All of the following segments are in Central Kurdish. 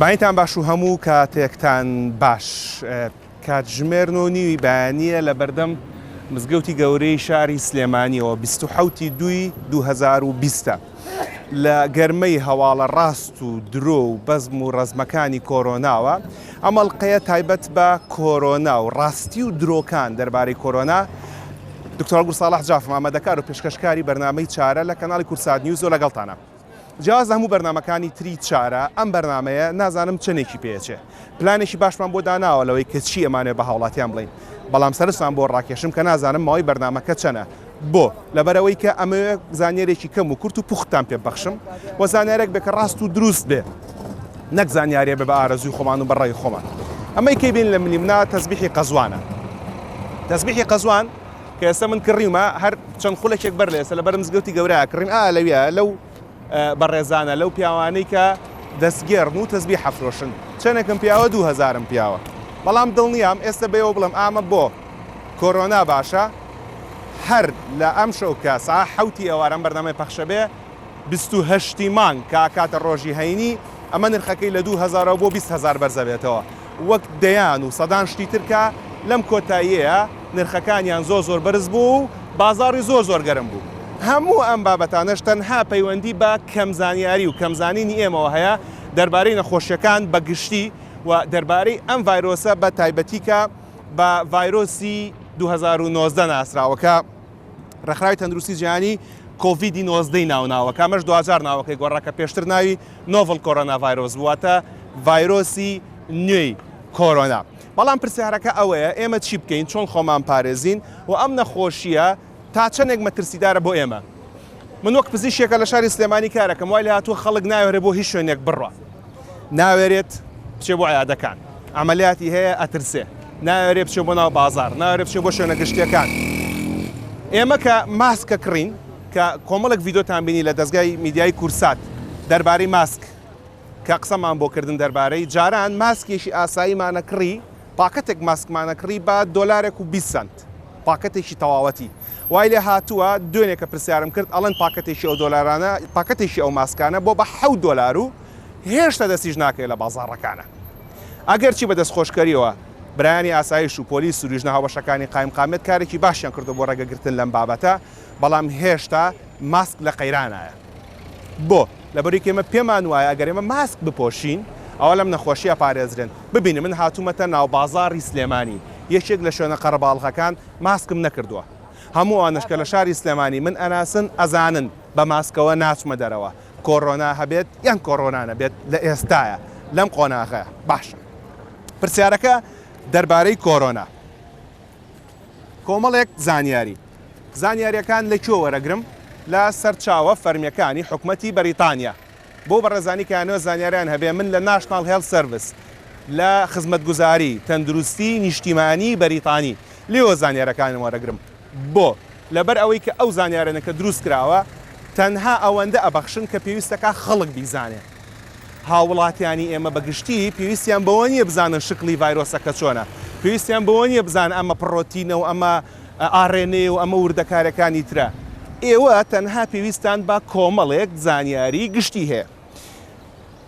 بەینتان باش و هەموو کاتێکتان باش. کاتژمێر نۆ نیوی بەیانییە لە بەردەم مزگەوتی گەورەی شاری سلێمانیەوە 27 ی دووی 2020 لە گەرمەی هەواڵە ڕاست و درۆ و بەزم و ڕەزمەکانی کۆرۆناوە ئەم ئەڵقەیە تایبەت بە کۆرۆنا و ڕاستی و درۆکان دەربارەی کۆرۆنا دکتۆر گوڵ ساڵح جافم ئامادەکار و پێشکەشکاری بەرنامەی چارە لە کەناڵی کورسات نیوزەوە لەگەڵتانە. جیاواز لە هەموو بەرنامەکانی تری چارە، ئەم بەرنامەیە نازانم چەنێکی پێ ئەچێ. پلانێکی باشمان بۆ داناوە لەوەی کە چی ئەمانەوێ بە هاوڵاتیان بڵێین. بەڵام سەرنجتان بۆ ڕاکێشم کە نازانم ماوەی بەرنامەکە چەنە. بۆ؟ لەبەرئەوەی کە ئەمەوێ زانیارێکی کەم و کورت و پوختتان پێ ببەخشم و زانیارێک بێ کە ڕاست و دروست بێ نەک زانیارێ بێ بە ئارەزووی خۆمان و بە ڕای خۆمان. ئەمەی کەی بین لە ملی منا تەزبیحی قەزوانە. تەزبیحی قەزوان کە ئێستا من کڕیومە هەر چەند خولەکێک بەر لە ئێستا لەبەر مزگەوتی گەورە کڕیم ئا لەویە لەو بەڕێزانە لەو پیاوانەی کە دەستگێڕن و تەزبیح ئەفرۆشن چەنێکم پیاوە دوو هەزارم پیاوە بەڵام دڵنیام ئێستا بەیەوە بڵێم ئامە بۆ کۆرۆنا باشە هەر لە ئەمشەو کە سا حەوتی ئێواران بەرنامەی پەخشە بێ 28 ی مانگ کە ئەکاتە ڕۆژی هەینی ئەمە نرخەکەی لە 2000 بۆ 20 هەزار بەرزەبێتەوە وەک دەیان و سەدان شتی تر کە لەم کۆتاییەیا نرخەکانیان زۆر زۆر بەرز بوو و بازاڕی زۆر زۆر گەرم بوو. هەموو ئەم بابەتانەش تەنها پەیوەندی بە کەم زانیاری و کەم زانینی ئێمەوە هەیە دەربارەی نەخۆشیەکان بە گشتی و دەربارەی ئەم ڤایرۆسە بە تایبەتی کە بە ڤایرۆسی 2019 ناسراوە کە ڕێکخراوی تەندروستی جیهانی کۆڤیدی 19 ناوناوە کە ئەمەش دواجار ناوەکەی گۆڕا کە پێشتر ناوی novel coronavirus بوو واتە ڤایرۆسی نوێی کۆرۆنا. بەڵام پرسیارەکە ئەوەیە ئێمە چی بکەین، چۆن خۆمان پارێزین و ئەم نەخۆشییە تا چەندێک مەترسیدارە بۆ ئێمە؟ من وەک پزیشکێکە لە شاری سلێمانی کارەکەم وای لێهاتووە خەڵک ناوێرێ بۆ هیچ شوێنێک بڕوا، ناوێرێت بچێ بۆ عیادەکان، عەمەلیاتی هەیە ئەترسێ، ناوێرێ بچێ بۆ ناو بازاڕ، ناوێرێ بچێ بۆ شوێنە گشتییەکان. ئێمە کە ماسکە کڕین، کە کۆمەڵێک ڤیدۆتان بینی لە دەزگای میدیایی کورسات دەربارەی ماسک کە قسەمان بۆ کردن دەربارەی، جاران ماسکێکی ئاساییمانە کڕی، پاکەتێک ماسکمانە کڕی بە دۆلارێک و 20 سەنت، پاکەتێکی تەواوەتی. وای لێ هاتووە دوێنێ کە پرسیارم کرد ئەڵێن پاکەتێکی ئەو دۆلارانە، پاکەتێکی ئەو ماسکانە بۆ بە حەوت دۆلار و هێشتا دەستیش ناکەوێت لە بازاڕەکانا. ئەگەرچی بە دەستخۆشکەریەوە برایانی ئاسایش و پۆلیس و لیژنە هاوبەشەکانی قایمقامیەت کارێکی باشیان کردووە بۆ ڕێگەگرتن لەم بابەتە، بەڵام هێشتا ماسک لە قەیرانایە. بۆ؟ لەبەرئەوەی کە ئێمە پێمان وایە ئەگەر ئێمە ماسک بپۆشین ئەوا لەم نەخۆشییە پارێزرێن. ببینە من هاتوومەتە ناوبازاڕی سلێمانی، یەکێک لە شوێنە قەرەباڵغەکان، ماسکم نەکردووە. هەموو ئەوانەش کە لە شاری سلێمانی من ئەناسن ئەزانن بە ماسکەوە ناچمە دەرەوە. کۆرۆنا هەبێت یان کۆرۆنا نەبێت لە ئێستایا لەم قۆناغەیا. باشە پرسیارەکە دەربارەی کۆرۆنا. کۆمەڵێک زانیاری. زانیاریەکان لە کوێ وەرەگرم؟ لە سەرچاوە فەرمیەکانی حکومەتی بەریتانیا. بۆ بەڕێزانی کە ئەیانەوێت زانیاریان هەبێ من لە National Health Service لە خزمەتگوزاری تەندروستی نیشتیمانی بەریتانی لێوە زانیارەکانم وەرەگرم. بۆ؟ لەبەر ئەوەی کە ئەو زانیارانە کە دروست کراوە تەنها ئەوەندە ئەبەخشن کە پێویستەکا خەڵک بیزانێ. هاووڵاتیانی ئێمە بە گشتی پێویستیان بەوە نییە بزانن شکڵی ڤایرۆسەکە چۆنە، پێویستیان بەوە نییە بزانن ئەمە پڕۆتینە و ئەمە RNA و ئەمە وردەکارییەکانی ترە. ئێوە تەنها پێویستتان بە کۆمەڵێک زانیاری گشتی هەیە.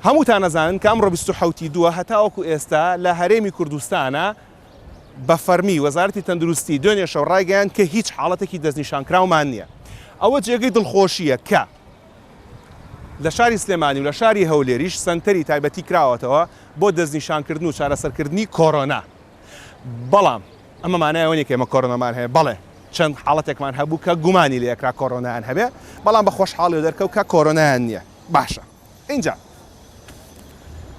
هەمووتان ئەزانن کە ئەمڕۆ 27 ی دووە هەتاوەکو ئێستا لە هەرێمی کوردستانا بە فەرمی وەزارەتی تەندروستی دوێنێ شەو ڕایگەیاند کە هیچ حاڵەتێکی دەستنیشانکراومان نییە. ئەوە جێگەی دڵخۆشییە کە. لە شاری سلێمانی و لە شاری هەولێریش سەنتەری تایبەتی کراوەتەوە بۆ دەستنیشانکردن و چارەسەرکردنی کۆرۆنا. بەڵام ئەمە مانای ئەوە نییە کە ئێمە کۆرۆنامان هەیە، بەڵێ چەند حاڵەتێکمان هەبوو کە گومانی لێ ئەکرا کۆرۆنایان هەبێ، بەڵام بە خۆشحاڵیەوە دەرکەوت کە کۆرۆنایان نییە. باشە ئینجا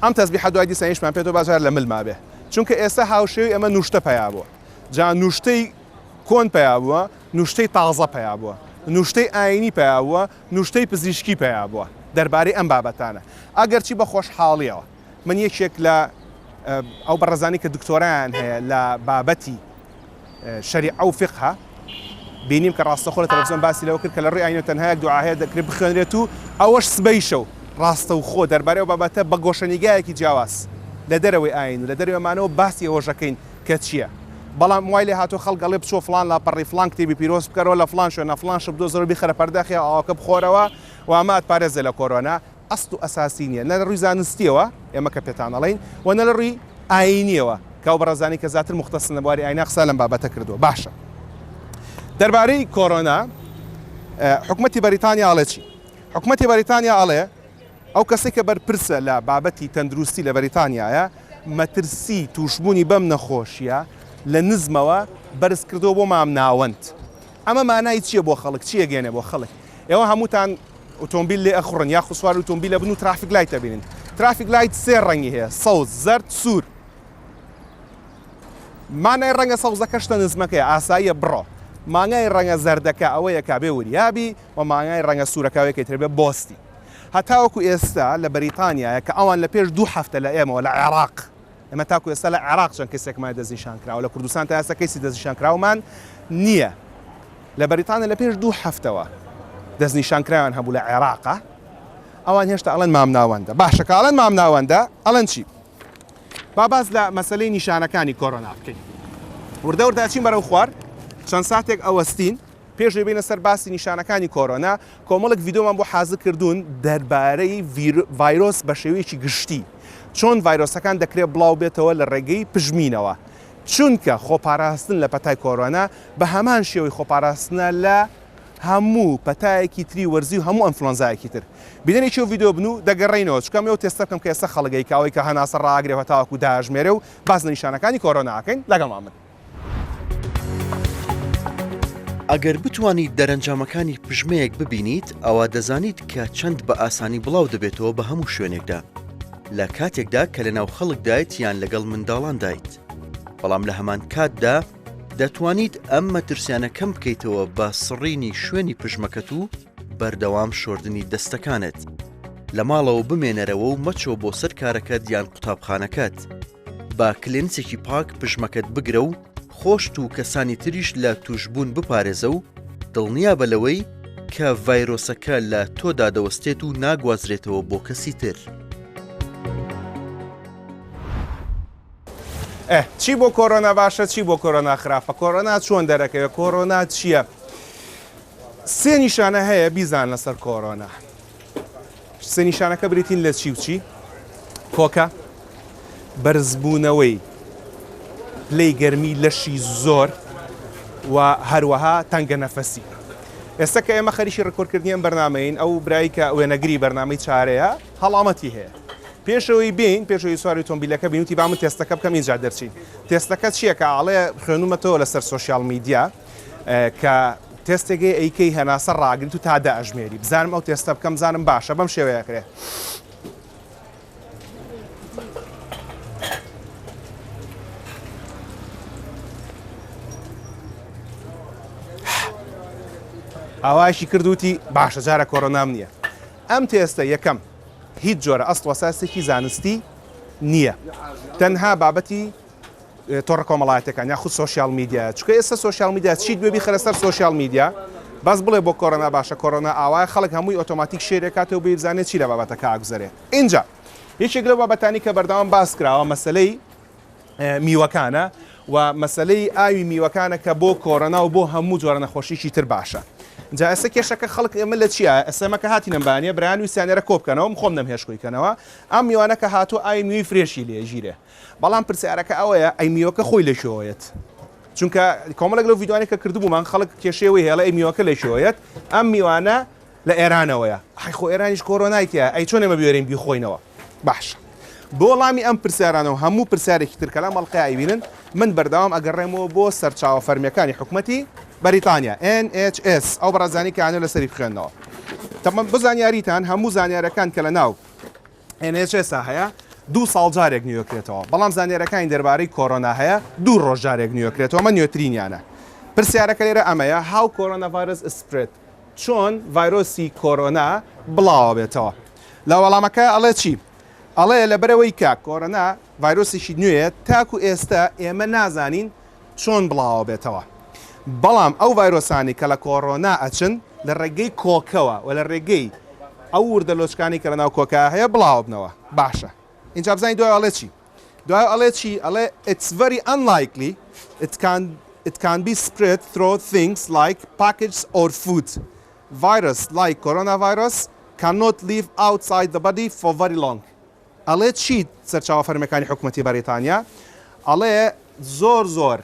ئەم تەزبیحە دوای دیسان ئیشمان پێتەوە با جار لە ملما بێ، چونکە ئێستا هاوشێوەی ئەمە نوشتە پەیا بووە، جا نوشتەی کۆن پەیا بووە، نوشتەی تازە پەیا بووە، نوشتەی ئایینی پەیا بووە، نوشتەی پزیشکی پەیا بووە دەربارەی ئەم بابەتانە. ئەگەرچی بە خۆشحاڵییەوە من یەکێک لە ئەو بەڕێزانەی کە دکتۆرایان هەیە لە بابەتی شەریعە و فیقهە بینیم کە ڕاستەخۆ لە تەلەفزیۆن باسی لەوە کرد کە لە ڕووی ئایینەوە تەنها یەک دوعا هەیە دەکرێت بخوێنرێت و ئەوەش سبەی شەو ڕاستەوخۆ دەربارەی ئەو بابەتە بە گۆشەنیگایەکی جیاواز لە دەرەوەی ئایین و لە دەرەوەی ئەمانەوە باسی ئەوەش ئەکەین کە چییە. بەڵام وای لێ هاتووە خەڵک ئەڵێ بچۆ فڵان لاپەڕەی فڵان کتێبی پیرۆز بکەرەوە لە فڵان شوێنا فڵان شت بدۆزەرەوە بیخەرە پەرداخی ئاوەکە بخۆرەوە و ئەمە ئەتپارێزێ لە کۆرۆنا. ئەسڵ و ئەساسی نییە نە لە ڕووی زانستییەوە ئێمە کە پێتان ئەڵێین و نە لە ڕووی ئایینییەوە کە ئەو بەڕێزانەی کە زیاتر موختەسن لە بواری ئایینا قسەیان لەم بابەتە کردووە. باشە دەربارەی کۆرۆنا حکومەتی بەریتانیا ئەڵێ چی؟ حکومەتی بەریتانیا ئەڵێ ئەو کەسەی کە بەرپرسە لە بابەتی تەندروستی لە بەریتانیایە مەترسی تووشبوونی بەم نەخۆشییە لە نزمەوە بەرزکردەوە بۆ مامناوەند. ئەمە مانای چییە بۆ خەڵک؟ چی ئەگەیەنێ بۆ خەڵک؟ ئێوە هەمووتان ئۆتۆمبیل لێ ئەخوڕن یاخود سواری ئۆتۆمبیل ئەبن و traffic light ئەبینن. traffic light سێ ڕەنگی هەیە، سەوز، زەرد، سوور. مانای ڕەنگە سەوزەکە شتە نزمەکەیە، ئاساییە بڕۆ. مانای ڕەنگە زەردەکە ئەوەیە کە ئەبێ وریا بی و مانای ڕەنگە سوورەکە ئەوەیە کە ئیتر ئەبێ بۆستی. هەتاوەکو ئێستا لە بەریتانیایە کە ئەوان لە پێش دوو هەفتە لە ئێمەوە لە عێراق، ئێمە تاکو ئێستا لە عێراق چەند کەیسێکمان دەستنیشان کراوە، لە کوردستان تا ئێستا کەیسی دەستنیشانکراومان نییە. لە بەریتانیا لە پێش دوو هەفتەوە دەستنیشانکراویان هەبوو لە عێراق، ئەوان هێشتا ئەڵێن مامناوەندە. باشە کە ئەڵێن مامناوەندە ئەڵێن چی؟ با باس لە مەسەلەی نیشانەکانی کۆرۆنا بکەین. وردە وردە ئەچین بەرەو خوار، چەند ساتێک ئەوەستین، پێش ئەوەی بێینە سەر باسی نیشانەکانی کۆرۆنا، کۆمەڵێک ڤیدیۆمان بۆ حازر کردوون دەربارەی ڤایرۆس بە شێوەیەکی گشتی، چۆن ڤایرۆسەکان دەکرێت بڵاو بێتەوە لە ڕێگەی پژمینەوە، چونکە خۆپاراستن لە پەتای کۆرۆنا بە هەمان شێوەی خۆپاراستنە لە هەموو پەتایەکی تری وەرزی و هەموو ئەنفلۆنزایەکی تر. بینەری ئەو ڤیدیۆ بن و دەگەڕێینەوە، چونکە ئەمەوێ ئەو تێستە بکەم کە ئێستا خەڵک ئەیکا، ئەوەی کە هەناسە ڕائەگرێ و هەتاوەکو دائەژمێرێ و باس لە نیشانەکانی کۆرۆنا ئەکەین، لەگەڵمان بن. ئەگەر بتوانیت دەرەنجامەکانی پژمەیەک ببینیت، ئەوا دەزانیت کە چەند بە ئاسانی بڵاو دەبێتەوە بە هەموو شوێنێکدا، لە کاتێکدا کە لەناو خەڵکدایت یان لەگەڵ منداڵاندایت. بەڵام لە هەمان کاتدا دەتوانیت ئەم مەترسیانە کەم بکەیتەوە بە سڕینی شوێنی پژمەکەت و بەردەوام شۆردنی دەستەکانت. لە ماڵەوە بمێنەرەوە و مەچۆ بۆ سەر کارەکەت یان قوتابخانەکەت. بە کلێنسێکی پاک پژمەکەت بگرە و خۆشت و کەسانی تریش لە تووشبوون بپارێزە و دڵنیابە لەوەی کە ڤایرۆسەکە لە تۆدا دەوەستێت و ناگوازرێتەوە بۆ کەسی تر. ئه چی بۆ کۆرۆنا باشە چی بۆ کۆرۆنا خراپە کۆرۆنا چۆن دەرەکەوێت کۆرۆنا چییە؟ سێ نیشانە هەیە بیزان لەسەر کۆرۆنا سێ نیشانەکە بریتین لە چی و چی؟ کۆکە، بەرزبوونەوەی پلەی گەرمی لەشی زۆر و هەروەها تەنگە نەفەسی. ئێستا کە ئێمە خەریکی ڕکۆردکردنی ئەم بەرنامەین، ئەو برای کە وێنەگری بەرنامەی چارەیە هەڵامەتی هەیە. پێشەوەی بێین، پێشەوەی سواری ئۆتۆمبیلەکە بین، وتی با من تێستەکە بکەم ئینجا دەرچین. تێستەکە چییە کە ئاڵێ خوێنومەتەوە لەسەر social media کە تێستێک هەیە ئەیکەی هەناسە ڕاگریت و تا دە ئەژمێری بزانم ئەو تێستە بکەم بزانم باشە بەم شێوەیە ئەکرێ. ئاوایشی کرد وتی باشە جارە کۆرۆنام نییە. ئەم تێستە یەکەم هیچ جۆرە ئەسڵ و ئەساسێکی زانستی نییە تەنها بابەتی تۆڕە کۆمەڵایەتەکان یاخود social media چونکە ئێستا social media چیت بێ بیخەرە سەر social media بەس بڵێ بۆ کۆرۆنا باشە کۆرۆنا ئاوایە خەڵک هەمووی ئۆتۆماتیک share ێکاتەوە بێ بزانێت چی لە بابەتەکە ئاگوزەرێ ئینجا یەکێک لەو بابەتانی کە بەردەوام باس کراوە مەسەلەی میوەکانە و مەسەلەی ئاوی میوەکانە کە بۆ کۆرۆنا و بۆ هەموو جۆرە نەخۆشیی تر باشە. جا ئێستا کێشەکە خەڵک ئێمە لە چییە؟ ئێستا ئێمە کە هاتینە بەیانیە برایان ویستیان ئێرە کۆ بکەنەوە من خۆم نەمهێشت کۆی کەنەوە ئەم میوانە کە هاتووە ئاوی میوەی fresh ی لێ ژیرێ بەڵام پرسیارەکە ئەوەیە ئەی میوەکە خۆی لە کوێوە یەت؟ چونکە کۆمەڵێک لەو ڤیدیۆانەی کە کردبوومان خەڵک کێشەی ئەوەی هەیە ئەڵێ ئەی میوەکە لە کوێوە یەت؟ ئەم میوانە لە ئێرانەوەیە. ئەی خۆ ئێرانیش کۆرۆنای تیایە، ئەی چۆن ئێمە بوێرین بیخۆینەوە؟ باشە بۆ وەڵامی ئەم پرسیارانە و هەموو پرسیارێکی تر کە لەم ئەڵقەیە ئەیبینن، من بەردەوام ئەگەڕێمەوە بۆ سەرچاوە فەرمییەکانی حکومەتی بەریتانیا، NHS، ئەو بەڕێزانەی کە ئەیانەوێت لەسەری بخوێننەوە. تەبعەن بۆ زانیاریتان هەموو زانیارییەکان کە لەناو NHS هەیە دوو ساڵ جارێک نوێکرێتەوە، بەڵام زانیارییەکانی دەربارەی کۆرۆنا هەیە دوو ڕۆژ جارێک نوێکرێتەوە، ئەمە نوێترینیانە. پرسیارەکە لێرە ئەمەیە، How coronavirus spread؟ چۆن ڤایرۆسی کۆرۆنا بڵاوەبێتەوە؟ لە وەڵامەکە ئەڵێ چی؟ ئەڵێ لەبەرئەوەی کە کۆرۆنا ڤایرۆسێکی نوێیە تاکو ئێستا ئێمە نازانین چۆن بڵاوەبێتەوە بەڵام ئەو ڤایرۆسانەی کە لە کۆرۆنا ئەچن لە ڕێگەی کۆکەوە و لە ڕێگەی ئەو وردە لۆچکانەی کە لەناو کۆکە هەیە بڵاوەبنەوە باشە ئینجا بزانین دوای ئەڵێ چی؟ دوای ئەڵێ چی؟ ئەڵێ It's very unlikely it can it can be spread through things like packages or food. Virus like coronavirus. cannot live outside the body for very long. ئەڵێ چی سەرچاوە فەرمیەکانی حکومەتی بەریتانیا ئەڵێ زۆر زۆر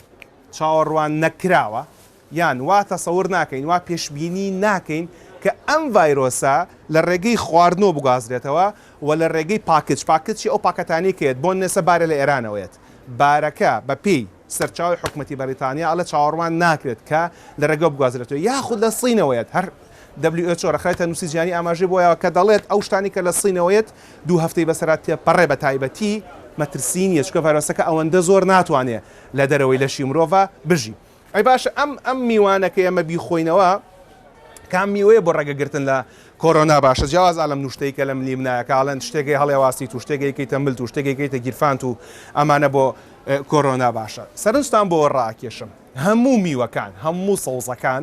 چاوەڕوان نەکراوە یان وا تەسەور ناکەین وا پێشبینی ناکەین کە ئەم ڤایرۆسە لە ڕێگەی خواردنەوە بگوازرێتەوە و لە ڕێگەی package package چی ئەو پاکەتانەی کە یەت بۆ نێسە بارێ لە ئێرانەوە یەت بارەکە بە پێی سەرچاوەی حکومەتی بەریتانیا ئەڵێ چاوەڕوان ناکرێت کە لە ڕێگەوە بگوازرێتەوە یاخود لە سینەوە یەت هەر WHO ڕێکخراوی تەندروستی جیهانی ئاماژەی بۆ یاوە کە دەڵێت ئەو شتانەی کە لە سینەوە یەت دوو هەفتەی بەسەرا تێپەڕێ بە تایبەتی مەترسی نییە چونکە ڤایرۆسەکە ئەوەندە زۆر ناتوانێ لە دەرەوەی لەشی مرۆڤا بژی. ئەی باشە ئەم ئەم میوانە کە ئێمە بیخۆینەوە کام میوەیە بۆ ڕێگەگرتن لە کۆرۆنا باشە جیاواز ئالەم نوشتەی کە لە ملی منایە کە ئەڵێن شتێکەی هەڵێواسیت و شتێکەی کەیتە ملت و شتێکەی کەیتە گیرفانت و ئەمانە بۆ کۆرۆنا باشە سەرنجتان بۆ ڕاکێشم هەموو میوەکان هەموو سەوزەکان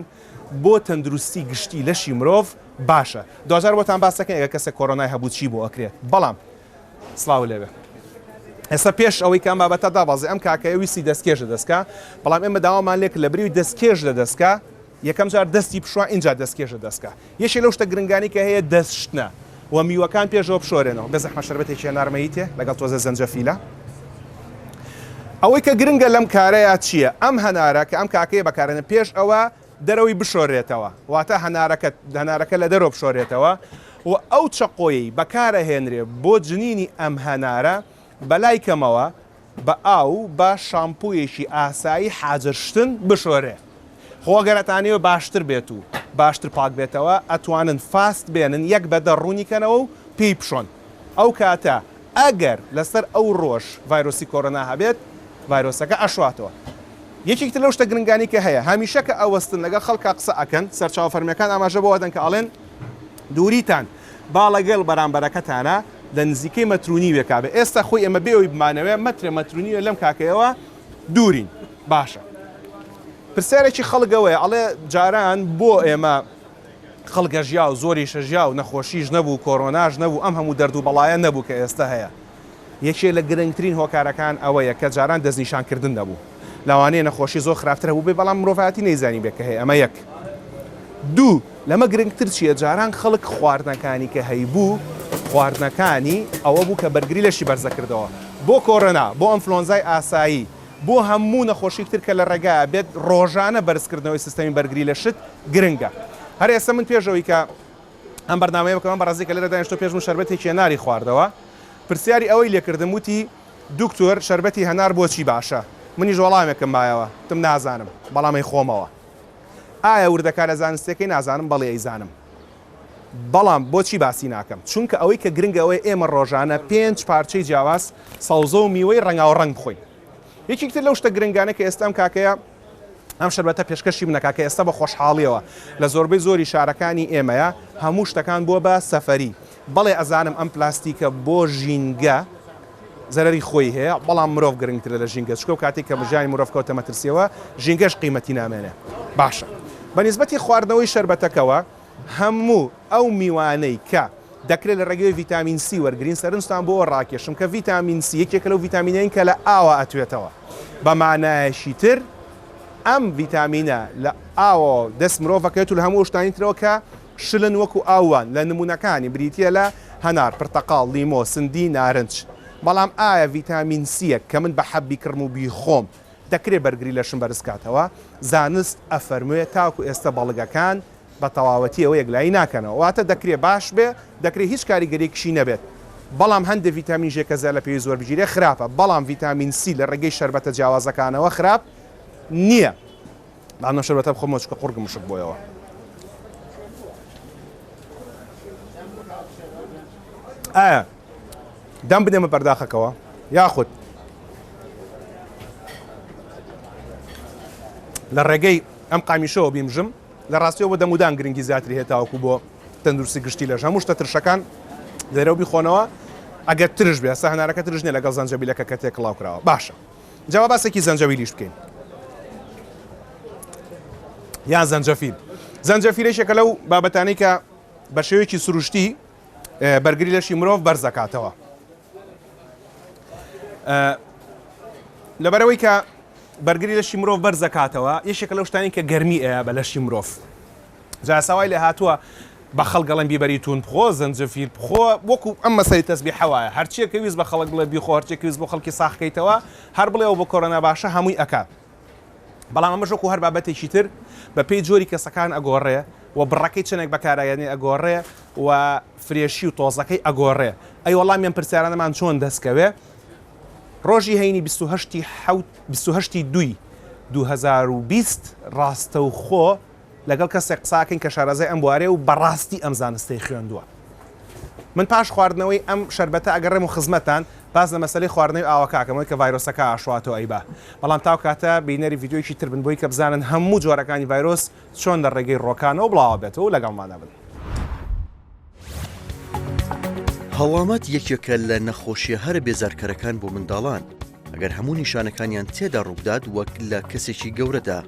بۆ تەندروستی گشتی لەشی مرۆڤ باشە دواجار بۆتان باس دەکەین ئەگەر کەسێک کۆرۆنای هەبوو چی بۆ ئەکرێت بەڵام سڵاو لێبێ ئێستا پێش ئەوەی کە ئەم بابەتە دابەزێ ئەم کاکەیە ویستی دەستکێش لە دەستکا بەڵام ئێمە داوامان لێ کرد لە بریوی دەستکێش لە دەستکا یەکەم جار دەستی بشوا ئینجا دەستکێش لە دەستکا یەکێ لەو شتە گرنگانی کە هەیە دەست شتنە و میوەکان پێشەوە بشۆرێنەوە بێ زەحمەت شەربەتێکی هەنارمە هیتێ لەگەڵ تۆزە زەنجەفیلە ئەوەی کە گرنگە لەم کارەیە چییە ئەم هەنارە کە ئەم کاکەیە بەکارێنە پێش ئەوە دەرەوەی بشۆرێتەوە واتە هەنارەکە هەنارەکە لە دەرەوە بشۆرێتەوە و ئەو چەقۆیەی بەکارئەهێنرێ بۆ جنینی ئەم هەنارە بەلای کەمەوە بە ئاو و بە شامپویەکی ئاسایی حاجەت شتن بشۆرێ. خۆ گەر ئەتانەوێ باشتر بێت و باشتر پاک بێتەوە ئەتوانن فاست بێنن یەک بە دە ڕوونی کەنەوە و پێی بشۆن. ئەو کاتە ئەگەر لەسەر ئەو ڕۆژ ڤایرۆسی کۆرۆنا هەبێت ڤایرۆسەکە ئەشواتەوە. یەکێکی تر لەو شتە گرنگانەی کە هەیە هەمیشە کە ئەوەستن لەگەڵ خەڵکا قسە ئەکەن سەرچاوە فەرمیەکان ئاماژە بەوە ئەدەن کە ئەڵێن دووریتان با ڵەگەڵ بەرامبەرەکەتانا لە نزیکەی مەتر و نیوێکا بێ ئێستا خۆی ئێمە بێ ئەوەی بمانەوێ مەترێ مەتر و نیوێ لەم کاکەیەوە دوورین باشە پرسیارێکی خەڵک ئەوەیە ئەڵێ جاران بۆ ئێمە خەڵک ئەژیا و زۆریش ئەژیا و نەخۆشیش نەبوو کۆرۆناش نەبوو ئەم هەموو دەرد و بەڵایە نەبوو کە ئێستا هەیە یەکێ لە گرنگترین هۆکارەکان ئەوەیە کە جاران دەستنیشانکردن نەبوو. لەوانەیە نەخۆشی زۆر خراپتر هەبووبێ بەڵام مرۆڤایەتی نەیزانیبێ کە هەیە ئەمە یەک. دوو، لەمە گرنگتر چییە جاران خەڵک خواردنەکانی کە هەیبوو خواردنەکانی ئەوە بوو کە بەرگری لەشی بەرزەکردەوە بۆ کۆرۆنا، بۆ ئەنفلۆنزای ئاسایی، بۆ هەموو نەخۆشیک تر کە لە ڕێگایە بێت ڕۆژانە بەرزکردنەوەی سیستەمی بەرگری لەشت گرنگە. هەر ئێستا من پێش ئەوەی کە ئەم بەرنامەیە بکەم ئەم بەڕێزەی کە لێرە دانیشتووە پێش من شەربەتێکی هەناری خواردەوە پرسیاری ئەوەی لێکردم وتی دکتۆر شەربەتی هەنار بۆچی باشە منیش وەڵامێکم مایەوە وتم نازانم بەڵام ئەیخۆمەوە ئایا وردەکارە زانستیەکەی نازانم بەڵێ ئەیزانم بەڵام بۆچی باسی ناکەم چونکە ئەوەی کە گرنگە ئەوەیە ئێمە ڕۆژانە پێنج پارچەی جیاواز سەوزە و میوەی ڕەنگاوڕەنگ بخۆین یەکێک تر لەو شتە گرنگانە کە ئێستا ئەم کاکەیە ئەم شەربەتە پێشکەشی منە کاکە ئێستا بە خۆشحاڵیەوە لە زۆربەی زۆری شارەکانی ئێمەیە هەموو شتەکان بووە بە سەفەری بەڵێ ئەزانم ئەم پلاستیکە بۆ ژینگە زەرەری خۆی هەیە بەڵام مرۆڤ گرنگترە لە ژینگە چکە و کاتێک کە ژیانی مرۆڤ کەوتە مەترسیەوە ژینگەش قیمەتی نامێنێ باشە بە نیسبەتی خواردنەوەی شەربەتەکەوە هەموو ئەو میوانەی کە دەکرێت لە ڕێگەی ڤیتامین سی وەرگرین، سەرنجتان بۆ ئەوە ڕاکێشم کە ڤیتامین سی یەکێکە لەو ڤیتامینەین کە لە ئاوا ئەتوێتەوە، بە مانایەکی تر ئەم ڤیتامینە لە ئاوەوە دەست مرۆڤ ئەکەوێت و لە هەموو ئەو شتانی ترەوە کە شلن وەکو ئاو وان، لە نموونەکانی بریتییە لە هەنار، پرتەقاڵ، لیمۆ، سندی، نارنج. بەڵام ئایا ڤیتامین سییەک کە من بە حەب بیکڕم و بیخۆم دەکرێت بەرگری لەشم بەرزکاتەوە؟ زانست ئەفەرموێ تاکو ئێستا بەڵگەکان بە تەواوەتی ئەوە یەکلایی ناکەنەوە واتە دەکرێ باش بێ دەکرێ هیچ کاریگەریەکیشی نەبێت بەڵام هەندێ ڤیتامین ژێ کە زیاد لە پێویست وەربگیرێ خراپە بەڵام ڤیتامین سی لە ڕێگەی شەربەتە جیاوازەکانەوە خراپ نییە بەڵام ئەم شەربەتە بخۆمەوە چونکە قوڕگم وشک بۆیەوە. ئایا دەم بدەمە پەرداخەکەوە یاخود لە ڕێگەی ئەم قامیشەوە بیمژم لە ڕاستیەوە بۆ دەمودان گرنگی زیاتری هەیە تاوەکو بۆ تەندروستی گشتی لەش هەموو شتە ترشەکان لێرەوە بیخۆنەوە ئەگەر ترش بێ ئێستا هەنارەکە ترش نییە لەگەڵ زەنجەبیلەکە کە تێکڵاو کراوە باشە جا با باسێکی زەنجەویلیش بکەین یان زەنجەفیل زەنجەفیل یەکێکە لەو بابەتانەی کە بە شێوەیەکی سروشتی بەرگری لەشی مرۆڤ بەرزەکاتەوە لەبەرەوەی کە بەرگری لەشی مرۆڤ بەرز دەکاتەوە، یەکێکە لەو شتانەی کە گەرمی ئەیا بە لەشی مرۆڤ. جا ئێستا وای لێ هاتووە بە خەڵک ئەڵێن بیبەری توون بخۆ، زەنجەفیل بخۆ، وەکو ئەم مەسەلەی تەزبیحە وایە، هەرچیەک کە ویست بە خەڵک بڵێ بیخۆ، هەرچیەک کە ویست بۆ خەڵکی ساغ کەیتەوە، هەر بڵێ ئەوە بۆ کۆرۆنا باشە هەمووی ئەکا. بەڵام ئەمەش وەکو هەر بابەتێکی تر بە پێی جۆری کەسەکان ئەگۆڕێ و بڕەکەی چەندێک بەکارئەیەنێ ئەگۆڕێ و fresh ی و تۆزەکەی ئەگۆڕێ. ئەی وەڵامی ئەم پرسیارانەمان چۆن دەست کەوێ؟ ڕۆژی هەینی 28 ی حەوت 28 ی دووی 2020 ڕاستەوخۆ لەگەڵ کەسێک قسە ئەکەین کە شارەزای ئەم بوارەیە و بەڕاستی ئەم زانستەی خوێندووە. من پاش خواردنەوەی ئەم شەربەتە ئەگەڕێم و خزمەتتان باس لە مەسەلەی خواردنەوەی ئاوەکە ئەکەم ئەوەی کە ڤایرۆسەکە ئاشواتەوە ئەیبا. بەڵام تاو کاتە بینەری ڤیدیۆیەکی تر بن بۆی کە بزانن هەموو جۆرەکانی ڤایرۆس چۆن لە ڕێگەی ڕۆکانەوە بڵاوەبێتەوە و لەگەڵمانە بن. هەڵامەت یەکێکە لە نەخۆشیە هەرە بێزارکەرەکان بۆ منداڵان، ئەگەر هەموو نیشانەکانیان تێدا ڕووبدات وەک لە کەسێکی گەورەدا،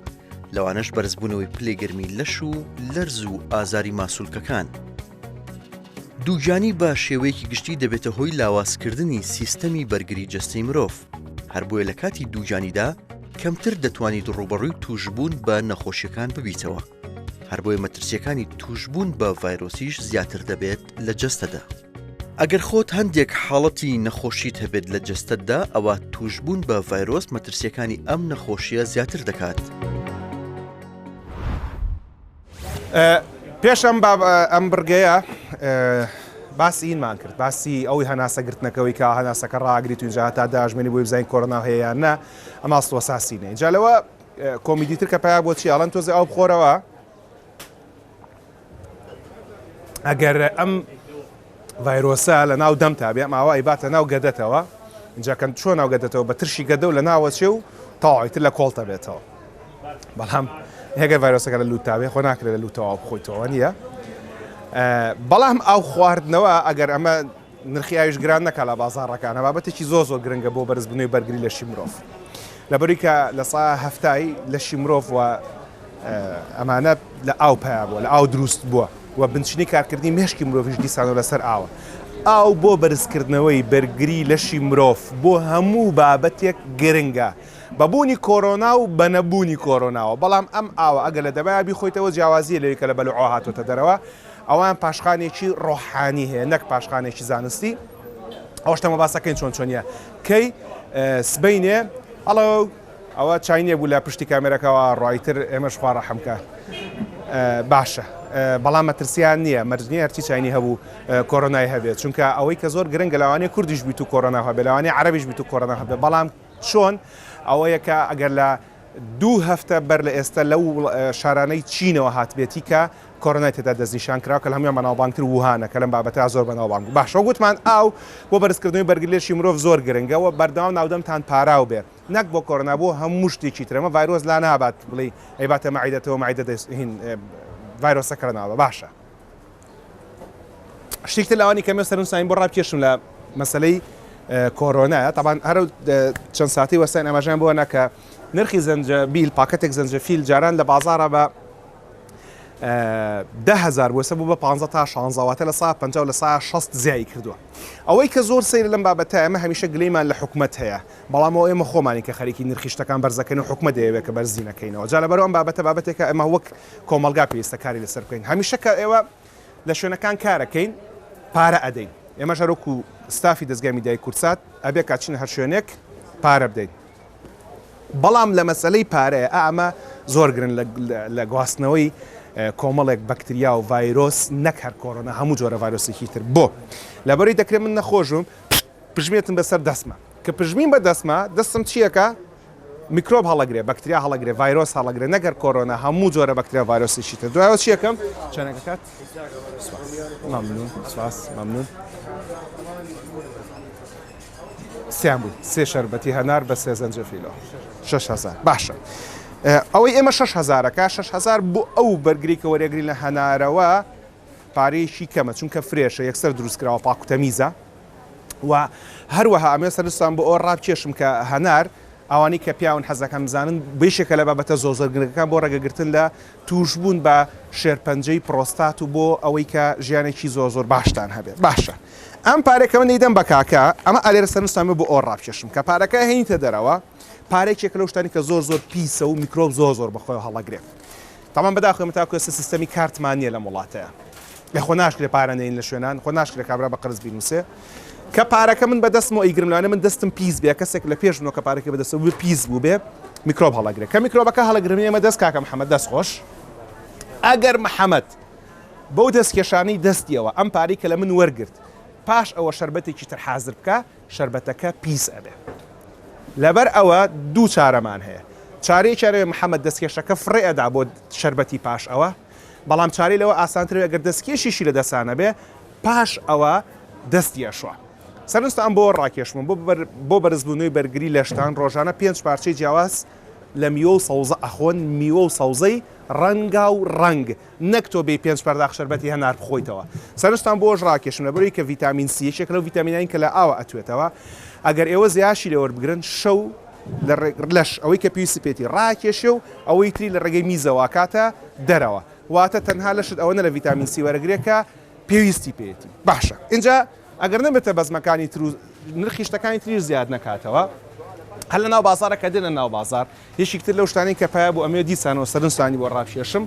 لەوانەش بەرزبوونەوەی پلەی گەرمی لەش و لەرز و ئازاری ماسولکەکان. دووگیانی بە شێوەیەکی گشتی دەبێتە هۆی لاوازکردنی سیستەمی بەرگری جەستەی مرۆڤ، هەر بۆیە لە کاتی دووگیانیدا کەمتر دەتوانیت ڕووبەڕووی تووشبوون بە نەخۆشیەکان ببیتەوە، هەر بۆیە مەترسیەکانی تووشبوون بە ڤایرۆسیش زیاتر دەبێت لە جەستەدا. ئەگەر خۆت هەندێک حاڵەتی نەخۆشیت هەبێت لە جەستەتدا ئەوا تووشبوون بە ڤایرۆس مەترسیەکانی ئەم نەخۆشیە زیاتر دەکات. پێش ئەم ئەم بڕگەیە باسی ئینمان کرد باسی ئەوی هەناسە گرتنەکەوەی کە هەناسەکە ڕاگریت و اینجا هەتا داژمێنی بۆی بزانین کۆرۆنا هەیە یان نا ئەمە ئەسڵ وەساسی نیە اینجا لەوە کۆمیدی تر کە پیا بۆ چی ئەڵەن تۆزێ ئاو بخۆرەوە ئەگەر ئەم ڤایرۆسە لە ناو دەمتا بێ ئەم ئاوا ئەیباتە ناو گەدەتەوە اینجا کە چۆن ناو گەدەتەوە بە ترشی گەدە و لە ناوەچێ و تەواوی تر لە کۆڵتە بێتەوە بەڵام هێگەر ڤایرۆسەکە لە لووتا بێ خۆ ناکرێت لە لووتەوە بخۆیتەوە نییە بەڵام ئاو خواردنەوە ئەگەر ئەمە نرخی ئاویش گران نەکا لە بازاڕەکانە بابەتێکی زۆر زۆر گرنگە بۆ بەرزبوونەوەی بەرگری لەشی مرۆڤ لەبەروی کە لە سا هەفتای لەشی مرۆڤ و ئەمانە لە ئاو پیا بووە لە ئاو دروست بووە و بنچینەی کارکردنی مێشکی مرۆڤیش دیسانەوە لەسەر ئاوە ئاو بۆ بەرزکردنەوەی بەرگری لەشی مرۆڤ بۆ هەموو بابەتێک گرنگە بە بوونی کۆرۆنا و بە نەبوونی کۆرۆناوە بەڵام ئەم ئاوە ئەگەر لە دەبایا بیخۆیتەوە جیاوازیە لەوی کە لە بەلوعەوە هاتۆتە دەرەوە ئەوان پاشخانێکی ڕۆحانی هەیە نەک پاشخانێکی زانستی ئەو شتەمە باسەکەین چۆن چۆنیە کەی سبینێ ئەڵۆ ئەوە چینیە بوو لە پشتی کامێرەکەەوە ڕایتر ئێمەش خوا ڕەحمکە باشە بەڵام مەترسیان نییە مەرجنی هەرچی چینی هەبوو کۆرۆنای هەبێت چونکە ئەوەی کە زۆر گرنگە لەوانەیە کوردیش بیت و کۆرۆنا هەبێت لەوانەیە عەرەبیش بیت و کۆرۆنا هەبێت بەڵام چۆن ئەوەیە کە ئەگەر لە دوو هەفتە بەر لە ئێستا لەو شارانەی چینەوە هاتبێتی کە کۆرۆنای تێدا دەستنیشان کراوە کە لە هەموویان بەناوبانگتر ووهانە کە لەم بابەتە زۆر بەناوبانگ بوو. باشە وەک وتمان ئاو بۆ بەرزکردنەوەی بەرگری لەشی مرۆڤ زۆر گرنگە و بەردەوام ناودەمتان پاراو بێ نەک بۆ کۆرۆنا بۆ هەموو شتێکی تر ئەمە ڤایرۆس لانابات بڵێی ئەیباتە مەعیدەتەوە مەعیدە دەست هین ڤایرۆسەکە لەناوە باشە شتێکی تر لاوانی کەمێ سەرنجتانی بۆ ڕابکێشم لە مەسەلەی کۆرۆنایە تاوان هەر چەند ساتی وەستان ئاماژیان بۆ ناکە نرخی زەنجەبیل پاکەتێک زەنجەفیل جاران لە بازارە بە 10هزار بۆ سە بوو بە 15 تا 16 واتە لە سا 50 لە سا 60 زیایی کردووە ئەوەی کە زۆر سەیر لەم بابەتە ئێمە هەمیشە گلەیمان لە حکومەت هەیە بەڵام ئەو ئێمە خۆمانی کە خەریکی نرخی شتەکان بەرزەکەن و حکومەت دەیەوێت کە بەرزی نەکەینەوە جا لەبەرئەم بابەتە بابەتێکە ئێمە وەک کۆمەڵگا پێویستە کاری لەسەر بکەین هەمیشە کە ئێوە لە شوێنەکان کارەکەین پارە ئەدەین ئێمەش هەروەکو ستافی دەزگای میدیای کوردسات ئەبێ کە چینە هەر شوێنێک پارە بدەین بەڵام لە مەسەلەی پارەیە ئەمە زۆر گرن لە گواستنەوەی کۆمەڵێک بەکتریا و ڤایرۆس نەک هەر کۆرۆنا هەموو جۆرە ڤایرۆسێکی تر بۆ لەبەری دەکرێت من نەخۆشم پژمێتم بەسەر دەستمە کە پژمین بە دەستمە دەستم چیەکە میکرۆب هەڵەگرێ بەکتریا هەڵەگرێ ڤایرۆس هەڵەگرێ نەگەر کۆرۆنا هەموو جۆرە بەکتریا ڤایرۆسێکی تر دوایەوە چیەکەم چەنەکە کات ممنون سپاس ممنون سیان بوو سێ شەربەتی هەنار بە سێ زەنجەفیلۆ 6هزار باشە ئەوەی ئێمە 6هزارەکە 6هزار بۆ ئەو بەرگری کە وەرەگری لە هەنارەوە پارەیەکی کەمە چونکە fresh ە یەکسەر دروستکراوە پاکوتەمیزە و هەروەها ئەمەوێ سەرنجتان بۆ ئەوە ڕابکێشم کە هەنار ئەوانەی کە پیاون حەزەکەن بزانن بەشێکە لە بابەتە زۆر زۆر گرنگەکان بۆ ڕێگەگرتن لە تووشبوون بە شێرپەنجەی پرۆستات و بۆ ئەوەی کە ژیانێکی زۆر زۆر باشتان هەبێت باشە ئەم پارەیە کە من دەیدەم بە کاکە ئەمە ئەلێرە سەرنجتان بێ بۆ ئەوە ڕابکێشم کە پارەکە هێنیتە دەرەوە پارەیەکێکە لەو شتانی کە زۆر زۆر پیسە و میکرۆب زۆر زۆر بەخۆیەوە هەڵەگرێت تەمان بەداخەوە ئێمە تاکو ئێستا سیستەمی کارتمان نییە لەم وڵاتەیە. ئێ خۆ ناشکرێ پارە نەین لە شوێنان، خۆ ناشکرێ کابرا بە قەرز بینووسێ. کە پارەکە من بە دەستمەوە ئەیگرم لەوانەیە من دەستم پیس بێ، کەسێک لە پێش منەوە کە پارەکەی بە دەستەوە بووبێ پیس بووبێ، میکرۆب هەڵەگرێ. کە میکرۆبەکە هەڵەگرم ئێمە دەست کاکە محەمەد دەست خۆش. ئەگەر محەمەد بەو دەستکێشانەی دەستیەوە ئەم پارەی کە لە من وەرگرت پاش ئەوە شەربەتێکی تر حازر بکا، شەربەتەکە پیس ئەبێ. لەبەر ئەوە دوو چارەمان هەیە. چارەیەکیان ئەوەیە محەمەد دەستکێشەکە فڕێ ئەدا بۆ شەربەتی پاش ئەوە، بەڵام چارەی لەوە ئاسانترە ئەگەر دەستکێشیشی لە دەسا نەبێ پاش ئەوە دەستی ئەشوا. سەرنجتان بۆ ڕاکێشمە بۆ بۆ بەرزبوونەوەی بەرگری لەشتان ڕۆژانە پێنج پارچەی جیاواز لە میوە و سەوزە ئەخۆن، میوە و سەوزەی ڕەنگا و ڕەنگ، نەک تۆ بێی پێنج پەرداخ شەربەتی هەنار بخۆیتەوە. سەرنجتان بۆ ئەوەش ڕاکێشم لەبەرئەوەی کە ڤیتامین سی یەکێکە لەو ڤیتامینانەی کە لە ئاوە ئەتوێتەوە، ئەگەر ئێوە زیاشی لێ وەربگرن شەو لە لەش ئەوەی کە پێویستی پێیەتی ڕاکێشێ و ئەوەی تری لە ڕێگەی میزەوە ئەکاتە دەرەوە واتە تەنها لەشت ئەوەنە لە ڤیتامین سی وەرەگرێ کە پێویستی پێیەتی. باشە ئینجا ئەگەر نەبێتە بەزمەکانی تر و نرخی شتەکانی تریش زیاد نەکاتەوە هەر لە ناو بازاڕە کە دێنە ناو بازاڕ یەکیک تر لەو شتانەی کە پایە بوو ئەمەوێ دیسانەوە سەرنجتانی بۆ ڕابکێشم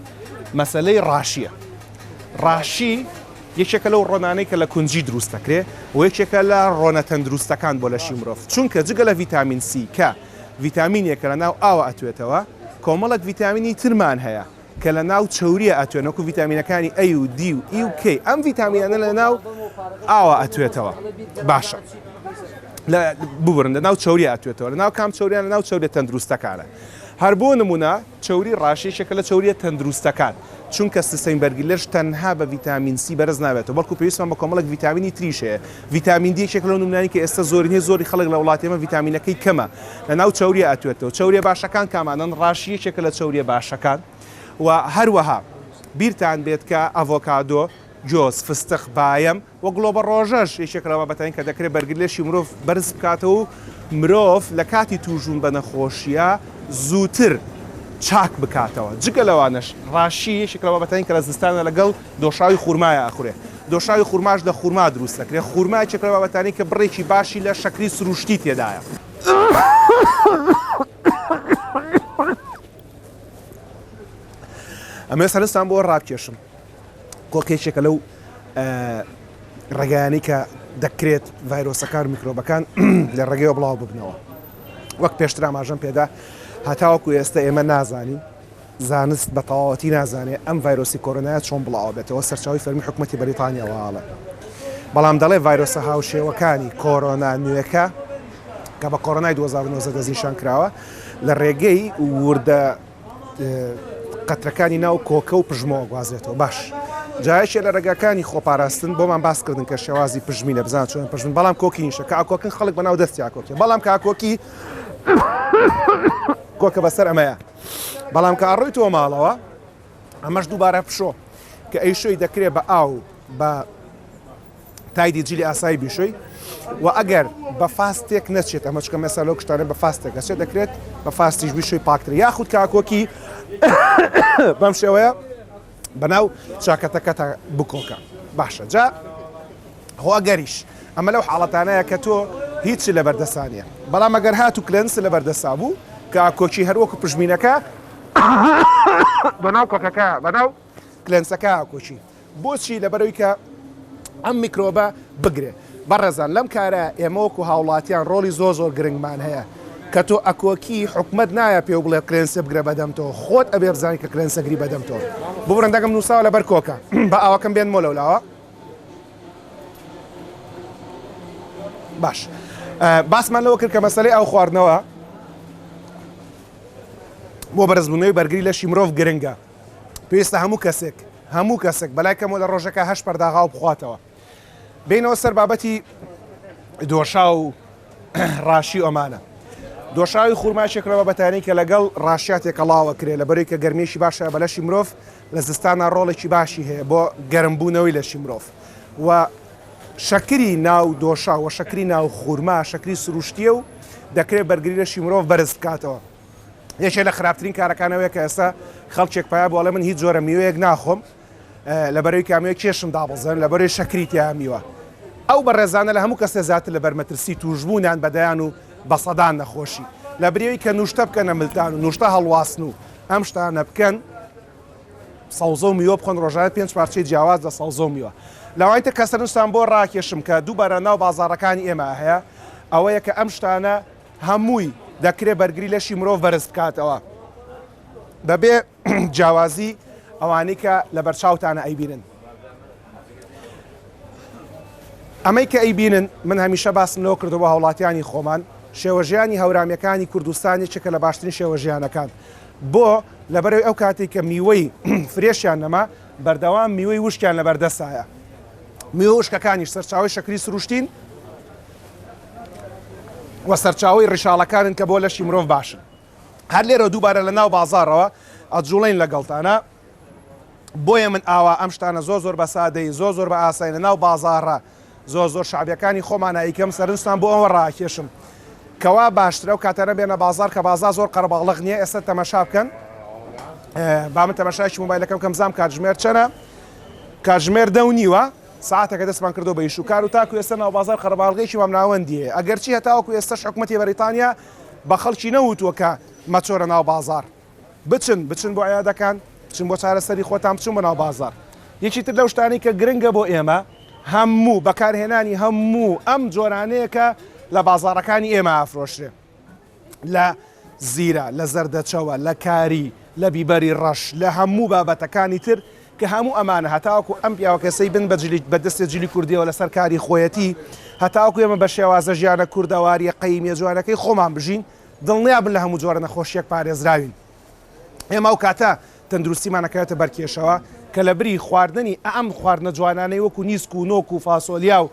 مەسەلەی ڕاشییە. ڕاشی یەکێکە لەو ڕۆنانەی کە لە کونجی دروست دەکرێ و یەکێکە لە ڕۆنە تەندروستەکان بۆ لەشی مرۆڤ چونکە جگە لە ڤیتامین سی کە ڤیتامینێکە لە ناو ئاوە ئەتوێتەوە کۆمەڵێک ڤیتامینی ترمان هەیە کە لە ناو چەوریە ئەتوێن وەکو ڤیتامینەکانی A و D و E و K ئەم ڤیتامینانە لە ناو ئاوە ئەتوێتەوە باشە لە ببورن لە ناو چەوریە ئەتوێتەوە لە ناو کام چەوریان لە ناو چەوریە تەندروستەکانە هەر بۆ نمونە چەوری ڕاش یەکێکە لە چەوریە تەندروستەکان چونکە سیستەمی بەرگری لەش تەنها بە ڤیتامین سی بەرز نابێتەوە بەڵکو پێویستمان بە کۆمەڵێک ڤیتامینی تریش هەیە ڤیتامین دی یەکێکە لەو نمونانەی کە ئێستا زۆرینەی زۆری خەڵک لە وڵاتی ئێمە ڤیتامینەکەی کەمە لە ناو چەوریە ئەتوێتەوە چەوریە باشەکان کامانەن ڕاشی یەکێکە لە چەوریە باشەکان و هەروەها بیرتان بێت کە ئەڤۆکادۆ گۆز فستق بایەم و گڵۆبە ڕۆژەش یەکێکە لەو بابەتانەی کە دەکرێت بەرگری لەشی مرۆڤ بەرز بکاتەوە و مرۆڤ لە کاتی تووشبوون بە نەخۆشییە زووتر چاک بکاتەوە. جگە لەوانەش ڕاشی یەکێکە لەو بابەتانەی کە لە زستانە لەگەڵ دۆشاوی خورمایا ئەخورێ. دۆشاوی خورماش لە خورما دروست دەکرێت. خورما یەکێکە لەو بابەتانەی کە بڕێکی باشی لە شەکری سروشتی تێدایە. ئەمەوێت سەرنجتان بۆ ڕابکێشم. کۆکە یەکێکە لەو ڕێگایانەی کە دەکرێت ڤایرۆسەکان و میکرۆبەکان لە ڕێگەیەوە بڵاو ببنەوە وەک پێشتر ئاماژەم پێدا هەتاوەکو ئێستا ئێمە نازانین زانست بە تەواوەتی نازانێ ئەم ڤایرۆسی کۆرۆنایە چۆن بڵاوە بێتەوە سەرچاوی فەرمی حکوومەتی بەریتانیا واڵێ بەڵام دەڵێ ڤایرۆسە هاوشێوەکانی کۆرۆنا نوێکە کە بە کۆرۆنای 2019 دەستنیشان کراوە لە ڕێگەی وردە قەترەکانی ناو کۆکە و پژمەوە گوازرێتەوە باش جایشێ لە ڕێگاکانی خۆپاراستن بۆمان باس کردن کە شێوازی پژمینە بزان چۆن پژمن بەڵام کۆکی نیشە کە ئاکۆکن خەڵک بەناو دەستی ئاکۆکێ بەڵام کە ئاکۆکی کۆکە بەسەر ئەمەیە بەڵام کە ئەڕۆی تۆ ماڵەوە ئەمەش دووبارە پشۆ کە ئەیشۆی دەکرێت بە ئاو بە تایدی جلی ئاسایی بیشۆی و ئەگەر بە فاستێک نەچێت ئەمە چکە مەسا لەو شتانە بە فاستێک ئەچێت دەکرێت بە فاستیش بیشۆی پاکتر یاخود کاکۆکی بەم شێوەیە بەناو چاکەتەکەتە بکۆکە باشە جا خۆ ئەگەریش ئەمە لەو حاڵەتانەیە کە تۆ هیچ لە بەردەسانە بەڵام ئەگەر هاتوو کلێنس لە بەردەسا بوو کە کۆکی هەروەکو پژمینەکە بەناو کۆکەکە بەناو کلێنسەکە کۆکی بۆچی؟ لەبەرئەوەی کە ئەم میکرۆبە بگرێ. بەڕێزان لەم کارە ئێمە وەکو هاوڵاتیان ڕۆڵی زۆر زۆر گرنگمان هەیە. کە تۆ ئەکۆکی حکومەت نایە پێو بڵێ کلێنسە بگرە بەدەمتەوە، خۆت ئەبێ بزانی کە کلێنسە گری بەدەمتەوە. ببورن دەنگم نووساوە لەبەر کۆکە. با ئاوەکەم بێنمەوە لەولاوە. باش. باسمان لەوە کرد کە مەسەلەی ئاو خواردنەوە بۆ بەرزبوونەوەی بەرگری لەشی مرۆڤ گرنگە. پێویستە هەموو کەسێک هەموو کەسێک بەلای کەمەوە لە ڕۆژەکە هەشت پەرداغ ئاو بخواتەوە. بینەوە سەر بابەتی دۆشاو و ڕاشی ئەمانە. دۆشاوی خورما یەکێک لەو بابەتانەی کە لەگەڵ ڕاشیا تێکەڵاوە کرێ لەبەرەی کە گەرمیەکی باشە بە لەشی مرۆڤ لە زستانە ڕۆڵێکی باشی هەیە بۆ گەرمبوونەوەی لەشی مرۆڤ و شەکری ناو دۆشاو و شەکری ناو خورما شەکری سروشتیە و دەکرێت بەرگری لەشی مرۆڤ بەرز بکاتەوە. یەکێ لە خراپترین کارەکان ئەوەیە کە ئێستا خەڵکێک پیا بۆ ئەڵێ من هیچ جۆرە میوەیەک ناخۆم لەبەرەوەی کامیوە کێشم دابەزێن لەبەرەی شەکری تیا میوە ئەو بەڕێزانە لە هەموو کەسێ زیاتر لەبەر مەترسی توشبوونیان بە دەیان و بە سەدان نەخۆشی لە بریەوەی کە نوشتە بکەنە ملتان و نوشتە هەڵواسن و ئەم شتانە بکەن. سەوزە و میوە بخۆن ڕۆژانە پێنج پارچەی جیاواز لە سەوزە و میوە. لەوانی تر کە سەرنجتان بۆ ڕاکێشم کە دووبارە ناو بازاڕەکانی ئێمە هەیە ئەوەیە کە ئەم شتانە هەمووی دەکرێ بەرگری لەشی مرۆڤ بەرز بکاتەوە بەبێ جیاوازی ئەوانەی کە لەبەرچاوتانە ئەیبینن. ئەمەی کە ئەیبینن من هەمیشە باسم لەوە کردووە بۆ هاوڵاتیانی خۆمان شێوەژیانی هەورامیەکانی کوردستان یەکێکە لە باشترین شێوەژیانەکان بۆ لەبەرەوەی ئەو کاتێک کە میوەی فرێشیان نەما بەردەوام میوەی وشکیان لەبەردەستایە میوە وشکەکانیش سەرچاوەی شەکری سروشتین و سەرچاوەی ڕیشاڵەکانن کە بۆ لەشی مرۆڤ باشن هەر لێرە دووبارە لە ناو بازاڕەوە ئەجوڵین لەگەڵتانە بۆیە من ئاوا ئەم شتانە زۆر زۆر بە سادەیی زۆر زۆر بە ئاسایی لە ناو بازاڕە زۆر زۆر شەعبیەکانی خۆمانە ئەیکەم سەرنجتان بۆ ئەوە ڕاکێشم کەوا باشترە و کاتانە بێنە بازار کە بازار زۆر قەرەباڵغ نییە ئێستا تەمەشا بکەن با من تەمەشایکی مۆبایلەکەم کەم زام کاتژمێر چەنە کاتژمێر دە و نیوە ساعتەکە دەستمان کردو بە ئیش و کار و تاکو ئێستا ناو بازار قەرەباڵغێکی مامناوەندیە ئەگەرچی هەتاوەکو ئێستاش حکومەتی بەریتانیا بە خەڵکی نەوتووە کە مەچۆرە ناو بازار بچن بچن بۆ عیادەکان بچن بۆ چارەسەری خۆتان بچن بۆ ناو بازاڕ. یەکی تر لەو شتانەی کە گرنگە بۆ ئێمە هەموو بەکارهێنانی هەموو ئەم جۆرانەیە کە لە بازاڕەکانی ئێمە ئافرۆشرێ لە زیرە لە زەردەچەوە لە کاری لە بیبەری ڕەش لە هەموو بابەتەکانی تر کە هەموو ئەمانە هەتاوەکو ئەم پیاوە کەسەی بن بە جلی بە دەستێ جلی کوردیەوە لەسەر کاری خۆیەتی هەتاوەکو ئێمە بە شێوازە ژیانە کوردەواریە قەیمیە جوانەکەی خۆمان بژین دڵنیابن لە هەموو جۆرە نەخۆشیەک پارێزراوین. ئێمە ئەو کاتە تەندروستیمان ئەکەوێتە بەر کێشەوە کە لە بری خواردنی ئەم خواردنە جوانانەی وەکو نیسک و نۆک و فاسۆلیا و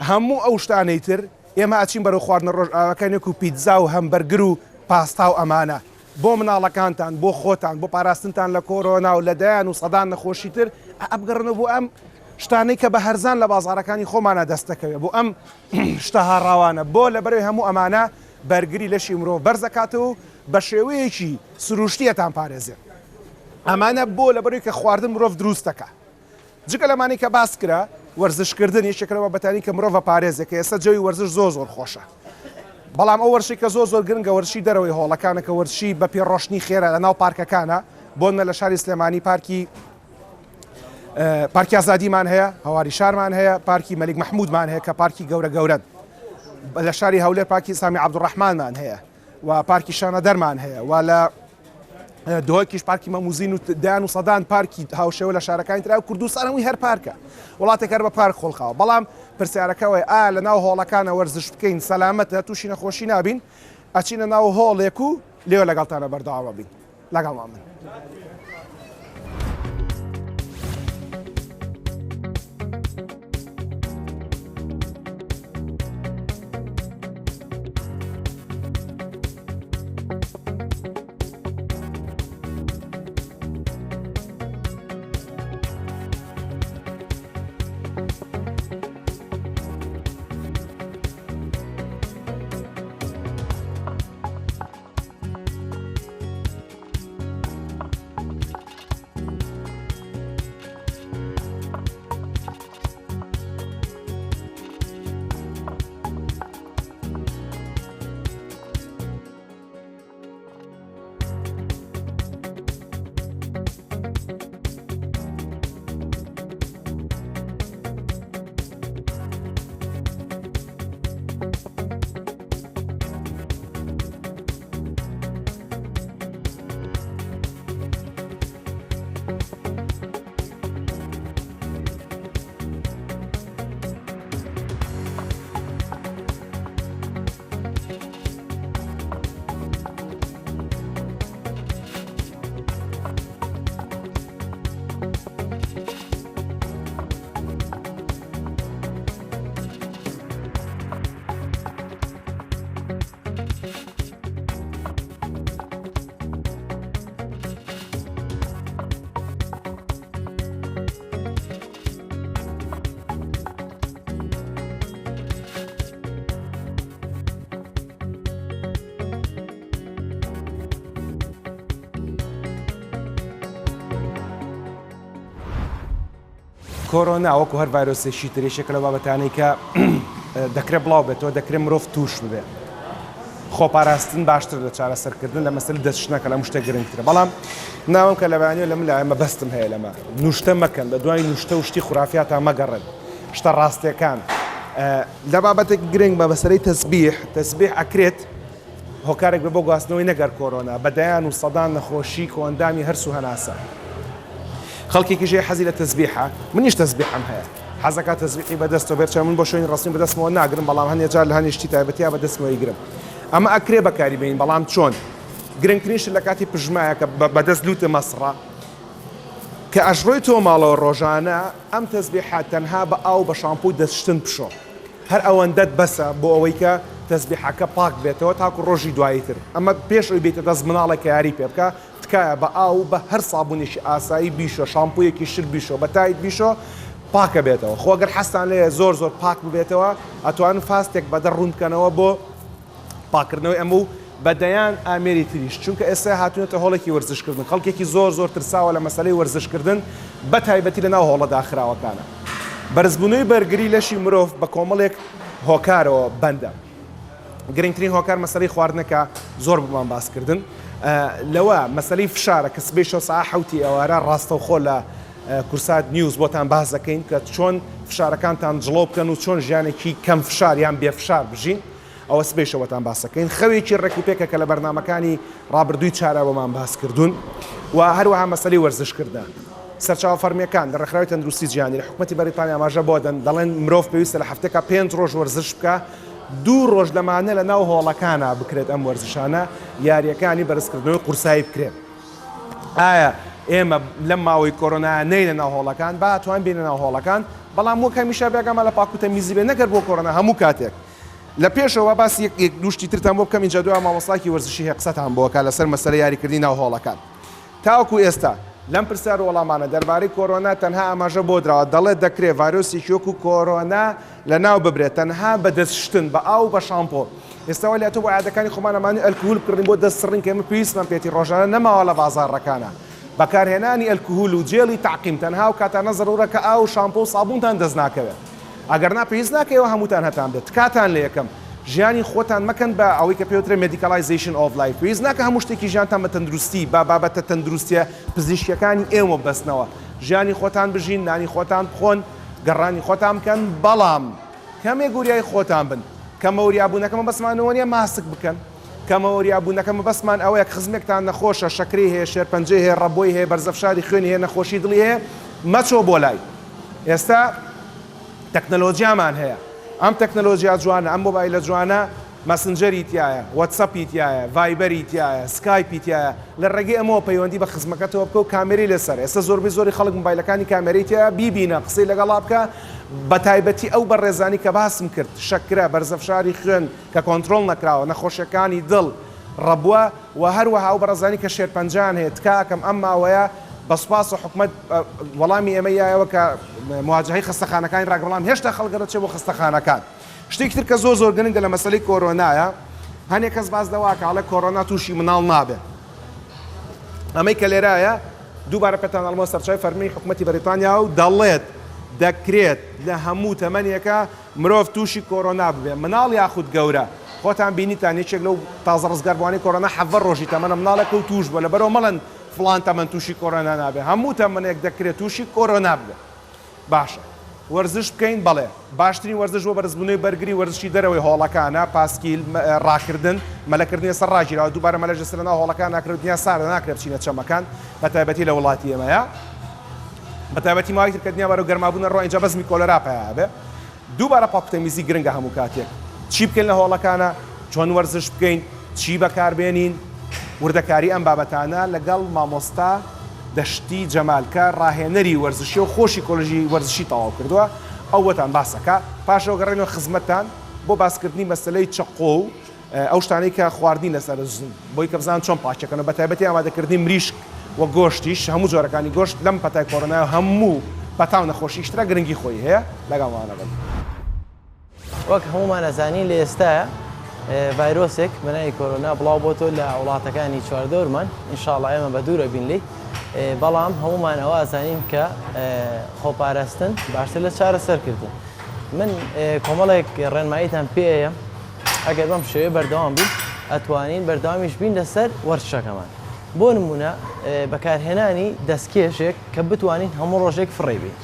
هەموو ئەو شتانەی تر ئێمە ئەچین بەرەو خواردنە ڕۆژئاواکان وەکو پیتزا و هەمبەرگر و پاستا و ئەمانە بۆ مناڵەکانتان بۆ خۆتان بۆ پاراستنتان لە کۆرۆنا و لە دەیان و سەدان نەخۆشی تر ئەبگەڕنەوە بۆ ئەم شتانەی کە بە هەرزان لە بازاڕەکانی خۆمانە دەست دەکەوێت بۆ ئەم شتە هاڕاوانە بۆ لەبەرەوەی هەموو ئەمانە بەرگری لەشی مرۆڤ بەرز دەکاتەوە و بە شێوەیەکی سروشتی ئەتانپارێزێت. ئەمانە بۆ لەبەرەوەی کە خواردن مرۆڤ دروست دەکا. جگە لەمانەی کە باس کرا، وەرزشکردن یەکێکە لەو بابەتانەی کە مرۆڤ ئەپارێزێ کە ئێستا جەوی وەرزش زۆر زۆر خۆشە. بەڵام ئەو وەرزشەی کە زۆر زۆر گرنگە وەرزشی دەرەوەی هۆڵەکانە کە وەرزشی بە پێ ڕۆشتنی خێرا لە ناو پارکەکانە، بۆنمە لە شاری سلێمانی پارکی پارکی ئازادیمان هەیە، هەواری شارمان هەیە، پارکی مەلیک مەحمودمان هەیە کە پارکی گەورە گەورەن. لە شاری هەولێر پارکی سامی عەبدولڕەحمانمان هەیە و پارکی شانەدەرمان هەیە و لە دهۆکیش پارکی مەموزین و دەیان و سەدان پارکی هاوشێوە لە شارەکانی ترا و کوردستان هەمووی هەر پارکە وڵاتێک هەر بە پارک خۆڵخاوە بەڵام پرسیارەکەەوەی ئایا لە ناو هۆڵەکانە وەرزش بکەین سەلامەتە تووشی نەخۆشی نابین ئەچینە ناو هۆڵێک و لێوە لەگەڵتانە بەردەوامە بین لەگەڵمان بن. کۆرۆنا وەکو هەر ڤایرۆسێکی تر یەکێکە لەو بابەتانەی کە دەکرێت بڵاو بێتەوە دەکرێت مرۆڤ توش ببێت. خۆپاراستن باشترە لە چارەسەرکردن لە مەسەلەی دەستشتنەکە لە هەموو شتێک گرنگترە بەڵام ناوم کە لە بەیانیەوە لە من لایە مەبەستم هەیە لەمە نوشتە مەکەن بە دوای نوشتە و شتی خورافیاتا مەگەڕێن شتە ڕاستەکان لە بابەتێک گرنگ بە مەسەلەی تەسبیح تەسبیح ئەکرێت هۆکارێک بێ بۆ گواستنەوەی نەگەر کۆرۆنا بە دەیان و سەدان نەخۆشی کۆئەندامی هەرس و هەناسە. خەڵکێکیش هەیە حەزی لە تەزبیحە، منیش تەزبیحم هەیە. حەزەکا تەزبیحی بە دەستەوە بێت، چا من بۆ شوێنی ڕەسمی بە دەستمەوە ناگرم، بەڵام هەنێ جار لە هەنێ شتی تایبەتیا بە دەستمەوە ئەیگرم. ئەمە ئەکرێ بەکاری بێنین، بەڵام چۆن؟ گرنگترین شت لە کاتی پژمایە کە بە دەست لووتە مەسڕە، کە ئەشڕۆیتەوە ماڵەوە ڕۆژانە ئەم تەزبیحە تەنها بە ئاو و بە شامپۆی دەستشتن بشۆ. هەر ئەوەندەت بەسە بۆ ئەوەی کە تەزبیحەکە پاک بێتەوە تاکو ڕۆژی دوایی تر. ئەمە پێش ئەوەی بێیتە دەست مناڵێک کە یاری پێ بکا، تکایە بە ئاو و بە هەر سابونێکی ئاسایی بیشۆ، شامپۆیەکی شل بیشۆ، بە تاید بیشۆ پاکە بێتەوە. خۆ گەر حەزتان لێیە زۆر زۆر پاک ببێتەوە ئەتوانن فاستێک بە دە ڕوون بکەنەوە بۆ پاککردنەوەی ئەمە و بە دەیان ئامێری تریش چونکە ئێستا هاتوونەتە هۆڵێکی وەرزشکردن خەڵکێکی زۆر زۆر ترساوە لە مەسەلەی وەرزشکردن بە تایبەتی لە ناو هۆڵە داخراوەکانە بەرزبوونەوەی بەرگری لەشی مرۆڤ بە کۆمەڵێک هۆکارەوە بەندە گرنگترین هۆکار مەسەلەی خواردنەکە زۆر بۆمان باسکردن لەوە مەسەلەی فشارە کە سبەی شەو سەعات حەوتی ئێوارە ڕاستەوخۆ لە کورسات نیوز بۆتان باس دەکەین کە چۆن فشارەکانتان جڵەو بکەن و چۆن ژیانێکی کەم فشار یان بێ فشار بژین ئەوە سبەی شەوەتان باسەکەین خەوێکی ڕێک و پێکە کە لە بەرنامەکانی ڕابردووی چارە بۆمان باس کردوون و هەروەها مەسەلەی وەرزشکردە. سەرچاوە فەرمییەکان لە ڕێکخراوی تەندروستی جیهانی لە حکومەتی بەریتانیا ئاماژە بۆ دەن دەڵێن مرۆڤ پێویستە لە هەفتەیەکا پێنج ڕۆژ وەرزش بکا دوو ڕۆژ لەمانە لە ناو هۆڵەکانا بکرێت ئەم وەرزشانە یارییەکانی بەرزکردنەوەی قورسایی بکرێن. ئایا ئێمە لەم ماوەی کۆرۆنایە نەینە ناو هۆڵەکان؟ با ئەتوانین بێینە ناو هۆڵەکان بەڵام وەک هەمیشە بێگامان لە پاکوتەمیزی بێ نەگەر بۆ کۆرۆنا هەموو کاتێک لە پێشەوە با باسی یەک دوو شتی ترتان بۆ بکەم ئینجا دوای مامۆستایەکی وەرزشی هەیە قسەتان بۆ ئەکا لەسەر مەسەلەی یاریکردنی ناو هۆڵەکان تاوەکو ئێستا لەم پرسیار و وەڵامانە دەربارەی کۆرۆنا تەنها ئاماژە بۆ دراوە دەڵێت دەکرێت ڤایرۆسێکی وەکو کۆرۆنا لەناو ببرێت تەنها بە دەست شتن بە ئاو و بە شامپۆ ئێستا وەلی ئەتۆ بۆ عادەکانی خۆمان ئەمانوێ ئەلکهول بکڕین بۆ دەست سڕین کە ئێمە پێویستمان پێتی ڕۆژانە نەماوە لە بازاڕەکانا بەکارهێنانی ئەلکهول و جێڵی تەعقیم تەنها ئەو کاتانە زەرورە کە ئاو و شامپۆ و سابونتان دەست ناکەوێت ئەگەر نا پێویست ناکە ئێوە هەمووتان هەتان بێت تکاتان لێ ئەکەم ژیانی خۆتان مەکەن بە ئەوەی کە پێوترێ medicalization of life پێویست ناکە هەموو شتێکی ژیانتان بە تەندروستی بە بابەتە تەندروستیە پزیشکیەکانی ئێوە ببەستنەوە ژیانی خۆتان بژین نانی خۆتان بخۆن گەڕانی خۆتان بکەن بەڵام کەمێک وریای خۆتان بن کەمە وریابوونەکە مەبەستمان ئەوە نیە ماسک بکەن کەمە وریابوونەکە مەبەستمان ئەوەیە خزمێکتان نەخۆشە شەکرەی هەیە شێرپەنجەی هەیە ڕەبۆی هەیە بەرزەفشاری خوێنی هەیە نەخۆشی دڵی هەیە مەچۆ بۆ لای ئێستا تەکنەلۆجیامان هەیە ئەم تەکنەلۆجیا جوانە ئەم مۆبایلە جوانە مەسنجەری تیایە وەتسەپی تیایە ڤایبەری تیایە سکایپی تیایە لە ڕێگەی ئەمەوە پەیوەندی بە خزمەکەتەوە بکە و کامێرەی لەسەر ئێستا زۆربەی زۆری خەڵک مۆبایلەکانی کامێرەی تیایە بیبینە قسەی لەگەڵا بکە بە تایبەتی ئەو بەڕێزانی کە باسم کرد شەکرە بەرزەفشاری خوێن کە کۆنترۆڵ نەکراوە نەخۆشیەکانی دڵ ڕەبوە وە هەروەها ئەو بەڕێزانی کە شێرپەنجەیان هەیە تکاکەم ئەم ماوەیە بە سوپاسەوە حکومەت وەڵامی ئێمەی یایەوە کە مواجەهەی خەستەخانەکانی ڕاگرت بەڵام هێشتا خەڵک دەچێت بۆ خەستەخانەکان شتێکی تر کە زۆر زۆر گرنگە لە مەسەلەی کۆرۆنایە هەنێک کەس باس لەوە ئەکا ئەڵێ کۆرۆنا تووشی مناڵ نابێ ئەمەی کە لێرایە دووبارە پێتان ئەڵمەوە سەرچاوی فەرمی حکومەتی بەریتانیا و دەڵێت دەکرێت لە هەموو تەمەنێکە مرۆڤ تووشی کۆرۆنا ببێ مناڵ یاخود گەورە خۆتان بینیتان یەکێک لەو تازە ڕزگاربووانەی کۆرۆنا 17 ڕۆژی تەمەنە مناڵێکە و تووش بووە لەبەرەوە مەڵێن فڵان تەمەن تووشی کۆرۆنا نابێ هەموو تەمەنێک دەکرێت تووشی کۆرۆنا ببێ باشە وەرزش بکەین؟ بەڵێ باشترین وەرزش بۆ بەرزبوونەوەی بەرگری وەرزشی دەرەوەی هۆڵەکانە، پاسکیل، ڕاکردن، مەلەکردن ئێستا ڕاگیراوە دووبارە مەلەش ئێستا لەناو هۆڵەکان ناکرێت دنیا ساردە ناکرێت بچینە چەمەکان بەتایبەتی لە وڵاتی ئێمەیە بەتایبەتی ماوەی تر کە دنیا بەرەو گەرمابوون ئەڕوا ئینجا بەزمی کۆلێرا پەیا ئەبێ دووبارە پاکوتەمیزی گرنگە هەموو کاتێک چی بکەین لە هۆڵەکانە چۆن وەرزش بکەین چی بەکاربێنین وردەکاری ئەم بابەتانە لەگەڵ مامۆستا دەشتی جەمال کە ڕاهێنەری وەرزشیە و خۆشی کۆلێژی وەرزشی تەواو کردووە ئەو بۆتان باسەکا پاشەوە گەڕێنەوە خزمەتتان بۆ باسکردنی مەسەلەی چەقۆ و ئەو شتانەی کە خواردنی لەسەر بۆی کە بزان چۆن پاکەکەنەوە بەتایبەتی ئامادەکردنی مریشک و گۆشتیش هەموو جۆرەکانی گۆشت لەم پەتای کۆرۆنا هەموو پەتا و نەخۆشیش ترا گرنگی خۆی هەیە لەگەڵمانە بن. وەک هەموومان ئەزانین لە ئێستایا ڤایرۆسێک بە ناوی کۆرۆنا بڵاو بۆتەوە لە وڵاتەکانی چواردەورمان ئینشاڵا ئێمە بە دوورە بین لێی بەڵام هەموومان ئەوە ئەزانین کە خۆپاراستن باشتر لە چارەسەرکردن من کۆمەڵێک ڕێنماییتان پێیە ئەگەر بەم شێوەیە بەردەوام بین. ئەتوانین بەردەوامیش بین لەسەر وەرزشەکەمان. بۆ نموونە بەکارهێنانی دەستکێشێک کە بتوانین هەموو ڕۆژێک فڕێی بین.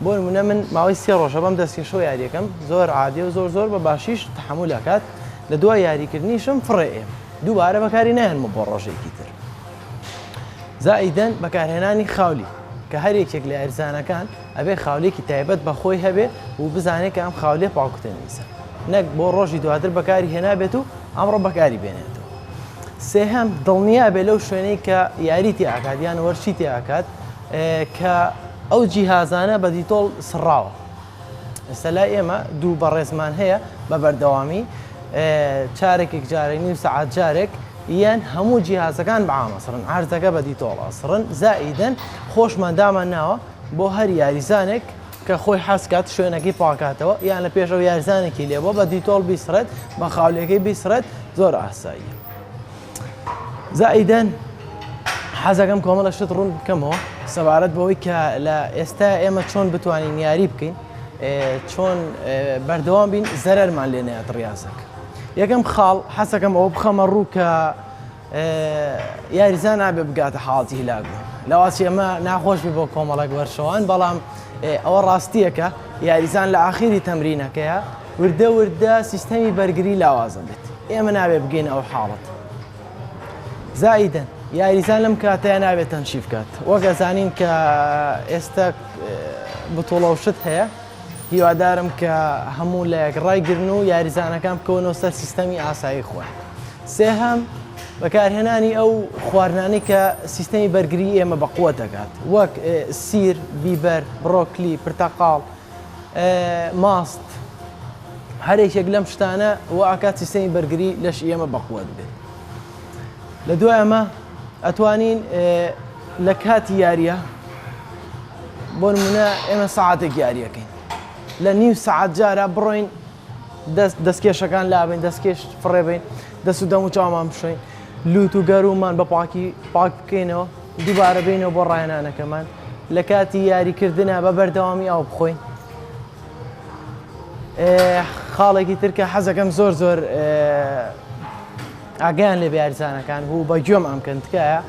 بۆ نموونە من ماوەی سێ ڕۆژە بەم دەستکێشەوە یاریەکەم زۆر عادیە و زۆر زۆر بە باشیش تەحەمول ئەکات لە دوای یاریکردنیشم فڕێ ئێم دووبارە بەکاری ناهێنمەوە بۆ ڕۆژێکی تر. زائیدەن بەکارهێنانی خاولی کە هەر یەکێک لە یاریزانەکان ئەبێ خاولێکی تایبەت بە خۆی هەبێ و بزانێ کە ئەم خاولێ پاکوتەمیزە نەک بۆ ڕۆژی دواتر بەکاری هێنابێت و ئەمڕۆ بەکاری بێنێتەوە. سێهەم دڵنیا بێ لەو شوێنەی کە یاری تێ ئەکات یان وەرزشی تێ ئەکات کە ئەو جیهازانە بە دیتۆڵ سڕاوە. ئێستا لای ئێمە دوو بەڕێزمان هەیە بە بەردەوامی چارێکێک جارێک نیو سەعات جارێک یان هەموو جیهازەکان بە عام ئەسڕن عەرزەکە بە دیتۆڵ ئەسڕن زائیدەن خۆشمان دامان ناوە بۆ هەر یاریزانێک کە خۆی حەزکات شوێنەکەی پاکاتەوە یان لە پێش ئەو یاریزانێکی لێبووە بە دیتۆڵ بیسڕێت بە خاولەکەی بیسڕێت زۆر ئاساییە. زائیدەن حەزەکەم کۆمەڵە شت ڕوون بکەمەوە سەبارەت بەوەی کە لە ئێستا ئێمە چۆن بتوانین یاری بکەین چۆن بەردەوام بین زەرەرمان لێ نەیات ڕاستەکە یەکەم خاڵ حەزەکەم ئەوە بخەمە ڕوو کە یاریزان نابێ بگاتە حاڵەتی هیلاک بوون لەواچی ئەمە ناخۆش بی بۆ کۆمەڵێک وەرشەوان بەڵام ئەوە ڕاستیەکە یاریزان لە ئاخیری تەمرینەکەیە وردە وردە سیستەمی بەرگری لاوازە بێت ئێمە نابێ بگەینە ئەو حاڵەت زائیدەن یاریزان لەم کاتەیە نابێت تەنشیف کات وەک ئەزانین کە ئێستا بتوڵە و شت هەیە هیوادارم کە هەموو لایەک ڕایگرن و یاریزانەکان بکەونەوە سەر سیستەمی ئاسایی خۆیان. سێهەم، بەکارهێنانی ئەو خواردنانەی کە سیستەمی بەرگری ئێمە بەقوەت دەکات وەک سیر، بیبەر، بڕۆکلی، پرتەقاڵ، ماست، هەر یەکێک لەم شتانە وا ئەکات سیستەمی بەرگری لەشی ئێمە بەقوەت بێت. لە دوای ئەمە ئەتوانین لە کاتی یاریە بۆ نمونە ئێمە سەعاتێک یاریەکەین لە نیو سەعات جارە بڕۆین دەست دەستکێشەکان لابین دەستکێش فڕێبین دەست و دەم و چاومان بشۆین لوت و گەرومان بە پاکی پاک بکەینەوە دووبارە بینەوە بۆ ڕایەنانەکەمان لە کاتی یاریکردە بە بەردەوامی ئاو بخۆین خاڵێکی تر کە حەزەکەم زۆر زۆر ئاگایان لێ بێ یاریزانەکان و بە گوێم ئەمکەن تکایە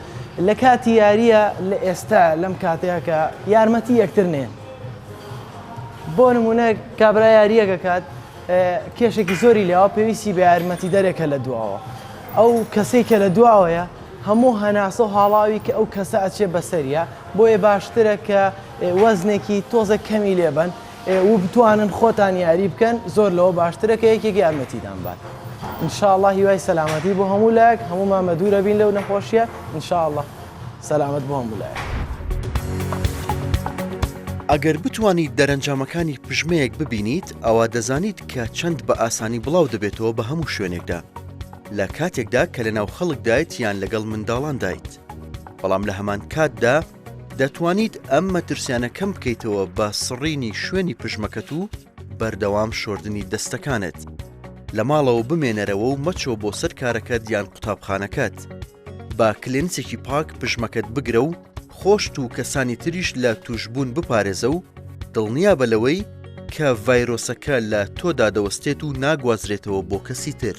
لە کاتی یاریە لە ئێستا لەم کاتەیە کە یارمەتی یەکتر نێن بۆ نمونە کابرا یاریەکە کات کێشێکی زۆری لێوە پێویستی بە یارمەتی دەرێکە لە دواوە ئەو کەسەی کە لە دواوەیە هەموو هەناسە و هاڵاوی کە ئەو کەسە ئەچێ بەسەریە بۆیە باشترە کە وەزنێکی تۆزە کەمی لێبن و بتوانن خۆتان یاری بکەن زۆر لەوە باشترە کە یەکێک یارمەتیدان بات ان شاء اللە هیوای سەلامەتی بۆ هەموو لایەک هەموومان بە دوورە بین لەو نەخۆشیە ان شاء اللە سەلامەت بۆ هەموو لایەک. ئەگەر بتوانیت دەرەنجامەکانی پژمەیەک ببینیت ئەوا دەزانیت کە چەند بە ئاسانی بڵاو دەبێتەوە بە هەموو شوێنێکدا لە کاتێکدا کە لەناو خەڵکدایت یان لەگەڵ منداڵاندایت بەڵام لە هەمان کاتدا دەتوانیت ئەم مەترسیانە کەم بکەیتەوە بە سڕینی شوێنی پژمەکەت و بەردەوام شۆردنی دەستەکانت. لە ماڵەوە بمێنەرەوە و مەچۆ بۆ سەر کارەکەت یان قوتابخانەکەت. بە کلێنسێکی پاک پژمەکەت بگرە و خۆشت و کەسانی تریش لە تووشبوون بپارێزە و دڵنیابە لەوەی کە ڤایرۆسەکە لە تۆدا دەوەستێت و ناگوازرێتەوە بۆ کەسی تر.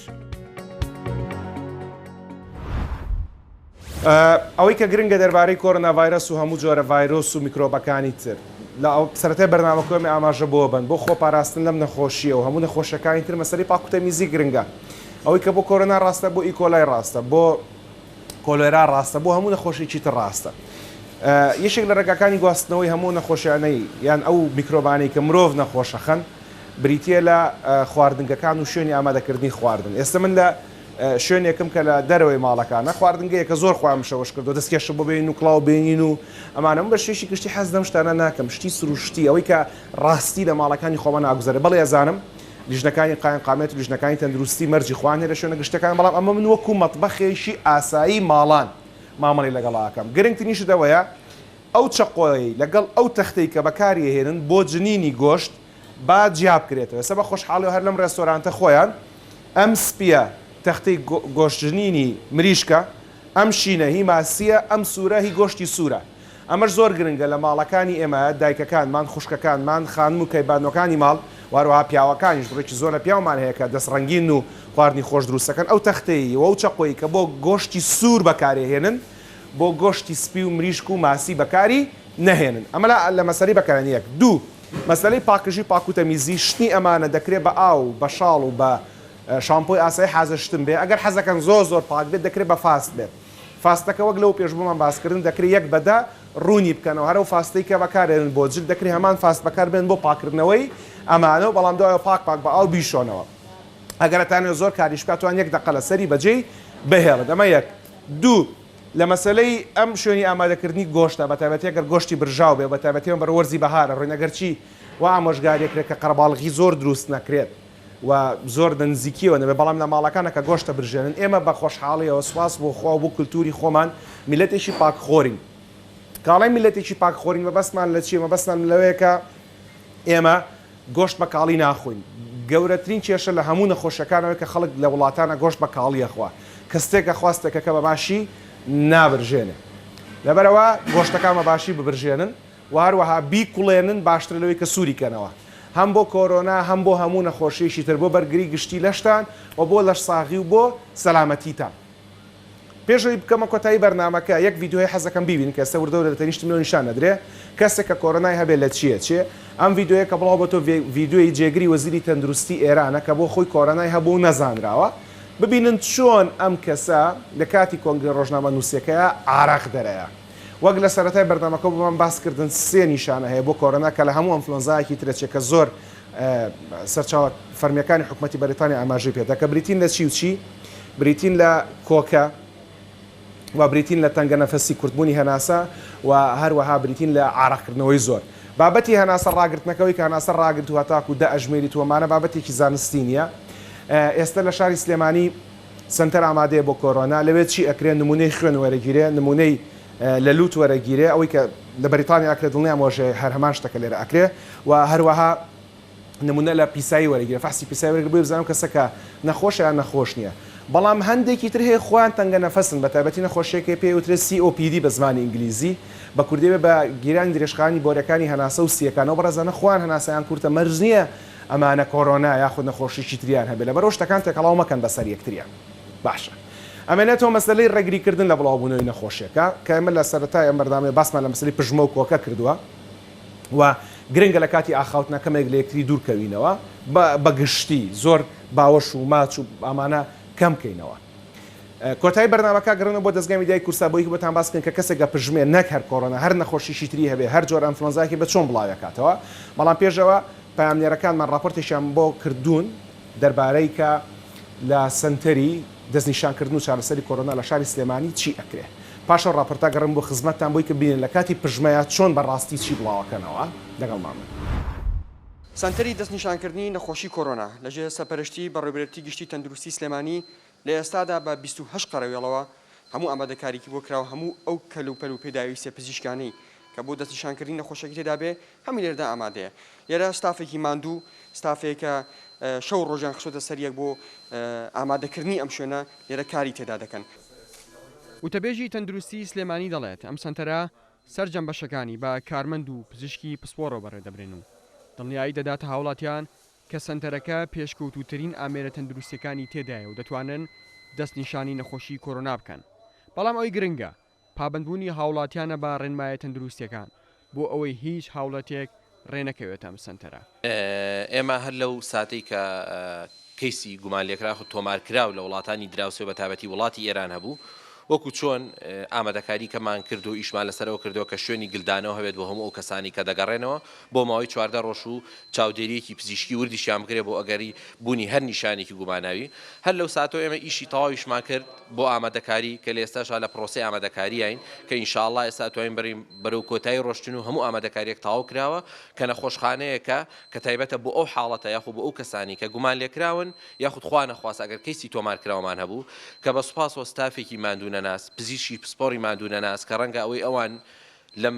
ئەوەی کە گرنگە دەربارەی کۆرۆنا ڤایرەس و هەموو جۆرە ڤایرۆس و میکرۆبەکانی تر لە سەرەتای بەرنامەکەمی ئاماژە بۆ بن بۆ خۆپاراستن لەم نەخۆشیە و هەموو نەخۆشیەکانی تر مەسەلەی پاکوتەمیزی گرنگە ئەوەی کە بۆ کۆرۆنا ڕاستە بۆ ئیکۆلای ڕاستە بۆ کۆلێرا ڕاستە بۆ هەموو نەخۆشیی تر ڕاستە یەکێک لە ڕێگاکانی گواستنەوەی هەموو نەخۆشیانەی یان ئەو میکرۆبانەی کە مرۆڤ نەخۆشەخەن بریتە لە خواردنگەکان و شوێنی ئامادەکردنی خواردن ئێستا من لە شوێنێکم کە لە دەرەوەی ماڵەکانە خواردنگەیەکە زۆر خۆیان مشەوەش کردووە دەستکێشم بۆ بێنین و کڵاو بێنین و ئەمانە من بە شێوەیەکی گشتی حەز لەم شتانە ناکەم شتی سروشتی ئەوەی کە ڕاستی لە ماڵەکانی خۆمان ناگوزەرێ بەڵێ ئەزانم لیژنەکانی قایمقامیەت و لیژنەکانی تەندروستی مەرجی خۆیان هەیە لە شوێنە گشتیەکان بەڵام ئەمە من وەکو مەتبەخێکی ئاسایی ماڵان مامەڵەی لەگەڵا ئەکەم گرنگترین شت ئەوەیە ئەو چەقۆیەی لەگەڵ ئەو تەختەی کە بەکاری ئەهێنن بۆ جنینی گۆشت با جیا بکرێتەوە ئێستا بە خۆشحاڵیەوە هەر لەم ڕێستۆرانتە خۆیان ئەم سپیە تەختەی گۆشتجنینی مریشکە ئەم شینە هی ماسیە ئەم سورە هی گۆشتی سورە ئەمەش زۆر گرنگە لە ماڵەکانی ئێمە دایکەکانمان خوشکەکانمان خانم و کەیبانوەکانی ماڵ. و هەروەها پیاوەکانیش بڕێکی زۆر لە پیاومان هەیە کە دەست ڕەنگین و خواردنی خۆش دروست دەکەن ئەو تەختەی و ئەو چەقۆی کە بۆ گۆشتی سوور بەکارێهێنن بۆ گۆشتی سپی و مریشک و ماسی بەکاری نەهێنن ئەمە لە لە مەسەلەی بەکارهێنانی یەک دوو مەسەلەی پاکژی و پاکوتەمیزی شتنی ئەمانە دەکرێ بە ئاو و بە شاڵ و بە شامپۆی ئاسایی حازر شتن بێ ئەگەر حەزەکەن زۆر زۆر پاک بێت دەکرێ بە فاست بێت فاستەکە وەک لەو پێش بۆمان باس کردن دەکرێ یەک بە دە ڕوونی بکەنەوە هەر ئەو فاستەی کە بەکارێنن بۆ جل دەکرێ هەمان فاست بەکار بێن بۆ پاکردنەوەی ئەمانە و بەڵام دوایەوە پاک پاک بە ئاو بیشۆنەوە ئەگەر ئەتانەوێ زۆر کاریش بکات توان یەک دەقە لەسەری بەجێی بهێڵن ئەمە یەک دوو لە مەسەلەی ئەم شوێنی ئامادەکردنی گۆشتە بەتایبەتی ئەگەر گۆشتی برژاو بێ بەتایبەتی ئەم بەرە وەرزی بەهارە ڕۆین ئەگەرچی وا ئامۆژگاری ئەکرێت کە قەرەباڵغی زۆر دروست نەکرێت و زۆر لە نزیکیەوە نەبێت بەڵام لە ماڵەکانە کە گۆشت ئەبرژێنن ئێمە بە خۆشحاڵیەوە سوپاس بۆ خوا و بۆ کلتوری خۆمان میللەتێکی پاکخۆرین کە ئەڵێین میللەتێکی پاکخۆرین مەبەستمان لە چیە مەبەستمان لەوەیە کە ئێمە گۆشت بە کاڵی ناخۆین گەورەترین کێشە لە هەموو نەخۆشیەکان ئەوەیە کە خەڵک لە وڵاتانە گۆشت بە کاڵی ئەخوا کە ستێک ئەخوا ستێکەکە بە باشی نابرژێنێ لەبەرئەوە گۆشتەکان بە باشی ببرژێنن و هەروەها بیکوڵێنن باشترە لەوەی کە سووری کەنەوە هەم بۆ کۆرۆنا هەم بۆ هەموو نەخۆشیەکی تر بۆ بەرگری گشتی لەشتان و بۆ لەشساغی و بۆ سەلامەتیتان. پێش ئەوەی بکەمە کۆتایی بەرنامەکە یەک ڤیدیۆ هەیە حەزەکەم بیبینن کە ئێستا وردە وردە لە تەنیشتم لۆ نیشان ئەدرێ کەسێک کە کۆرۆنای هەبێ لە چیە چێ ئەم ڤیدیۆیە کە بڵاو بۆتەوە ڤیدیۆی جێگری وەزیری تەندروستی ئێرانە کە بۆ خۆی کۆرۆنای هەبوو و نەزانراوە ببینن چۆن ئەم کەسە لە کاتی کۆنگرە ڕۆژنامەنووسیەکەیا عارەق دەرەیا. وەک لە سەرەتای بەرنامەکەوە بۆمان باس کردن سێ نیشانە هەیە بۆ کۆرۆنا کە لە هەموو ئەنفلۆنزایەکی ترە چێ کە زۆر سەرچاوە فەرمیەکانی حکومەتی بەریتانیا ئاماژەی پێدا کە بریتین لە چی و چی بریتین لە کۆکە و بریتین لە تەنگە نەفەسی کورتبوونی هەناسە و هەروەها بریتین لە عارەقکردنەوەی زۆر بابەتی هەناسە ڕاگرتنەکەوەی کە هەناسە ڕاگرت و هەتاکو دە ئەژمێریت و ئەمانە بابەتێکی زانستی نییە ئێستا لە شاری سلێمانی سەنتەر ئامادەیە بۆ کۆرۆنا لەوێ چی ئەکرێ نمونەی خوێن وەرەگیرێ نمونەی لە لوت وەرەگیرێ ئەوەی کە لە بەریتانیا ئەکرێ دڵنیام وەژێ هەر هەمان شتە کە لێرە ئەکرێ و هەروەها نمونە لە پیسایی وەرەگیرێ فەحسی پیسایی وەرەگرێ بۆی بزانم کەسەکە نەخۆشە یان نەخۆش نییە بەڵام هەندێکی تر هەیە خۆیان تەنگە نەفەسن بە تایبەتی نەخۆشیەکەی پێی وترێ COPD بە زمانی ئینگلیزی بە کوردی بێ بە گیرانی درێژخایەنی بۆریەکانی هەناسە و سییەکان ئەو بەڕێزانە خۆیان هەناسەیان کورتە مەرج نییە ئەمانە کۆرۆنا یاخود نەخۆشیی تریان هەبێت لەبەرئەوە شتەکان تێکەڵاو مەکەن بەسەر یەکتریا باشە ئەمێنێتەوە مەسەلەی ڕێگری کردن لە بڵاوبوونەوەی نەخۆشیەکە کە ئێمە لە سەرەتای ئەم بەرنامەیە باسمان لە مەسەلەی پژمە و کۆکە کردووە و گرنگە لە کاتی ئاخاوتنا کەمێک لە یەکتری دوور کەوینەوە بە گشتی زۆر باوەش و ماچ و ئەمانە کەم کەینەوە. کۆتایی بەرنامەکە گەڕێنەوە بۆ دەزگای میدیای کوردسات بۆ ئەوەی بۆتان باس بکەین کە کەسێک ئەپژمێ نەک هەر کۆرۆنا هەر نەخۆشیشی تری هەبێ هەر جۆرە ئەنفلۆنزایەکی بێ چۆن بڵاویەکاتەوە بەڵام پێشەوە پەیامنێرەکانمان ڕاپۆرتێکیان بۆ کردوون دەربارەی کە لە سەنتەری دەستنیشانکردن و چارەسەری کۆرۆنا لە شاری سلێمانی چی ئەکرێ پاش ئەو ڕاپۆرتە گەڕێم بۆ خزمەتتان بۆی کە ببینن لە کاتی پژمەیا چۆن بە ڕاستی چی بڵاوەکەنەوە لەگەڵمان بن. سەنتەری دەستنیشانکردنی نەخۆشی کۆرۆنا لەژێر سەرپەرشتی بەڕێوبەرێتی گشتی تەندروستی سلێمانی لە ئێستادا بە 28 قەرەوێڵەوە هەموو ئامادەکاریی بۆ کراوە هەموو ئەو کەلوپەل و پێداویستیە پزیشکانەی کە بۆ دەستنیشانکردنی نەخۆشیەکەی تێدا بێ هەمووی لێرەدا ئامادەیە لێرە ستافێکی ماندوو ستافێکە شەو ڕۆژیان خستۆتە سەر یەک بۆ ئامادەکردنی ئەم شوێنە لێرە کاری تێدا دەکەن. وتەبێژی تەندروستی سلێمانی دەڵێت، ئەم سەنتەرە سەرجەم بەشەکانی بە کارمەند و پزیشکی پسپۆڕەوە بەڕێودەبرێن و دڵنیایی دەداتە هاوڵاتیان کە سەنتەرەکە پێشکەوتووترین ئامێرە تەندروستییەکانی تێدایە و دەتوانن دەستنیشانی نەخۆشیی کۆرۆنا بکەن، بەڵام ئەوەی گرنگە پابەندبوونی هاوڵاتیانە بە ڕێنمایە تەندروستییەکان بۆ ئەوەی هیچ هاوڵاتییەک ڕێنەکەوێتە ئەم سەنتەرە. ئێمە هەر لەو ساتەی کە کەیسی گومانلێکراو یاخود تۆمارکراو لە وڵاتانی دراوسێ و بەتایبەتی وڵاتی ئێران هەبوو، وەکو چۆن ئامادەکاری کەمان کرد و ئیشمان لەسەرەوە کردووە کە شوێنی گلدانەوە هەبێت بۆ هەموو ئەو کەسانەی کە دەگەڕێنەوە بۆ ماوەی 14 ڕۆژ و چاودێرییەکی پزیشکی وردیشیان بکرێت بۆ ئەگەری بوونی هەر نیشانێکی گوماناوی. هەر لەو ساتەوە ئێمە ئیشی تەواویشمان کرد بۆ ئامادەکاری کە لە ئێستاشا لە پرۆسەی ئامادەکاریاین کە ان شاء اللە ئێستا ئەتوانین بەرین بەرەو کۆتایی ڕۆشتن و هەموو ئامادەکارییەک تەواو کراوە کە نەخۆشخانەیەکە کە تایبەتە بۆ ئەو حاڵەتە یاخود بۆ ئەو کەسانەی کە گومانلێکراون یاخود خوا نەخواستە ئەگەر کەیسی تۆمارکراومان هەبوو کە بە سوپاسەوە ستافێکی ماندوونەناس پزیشکی پسپۆڕی ماندوونەناس کە ڕەنگە ئەوەی ئەوان لەم.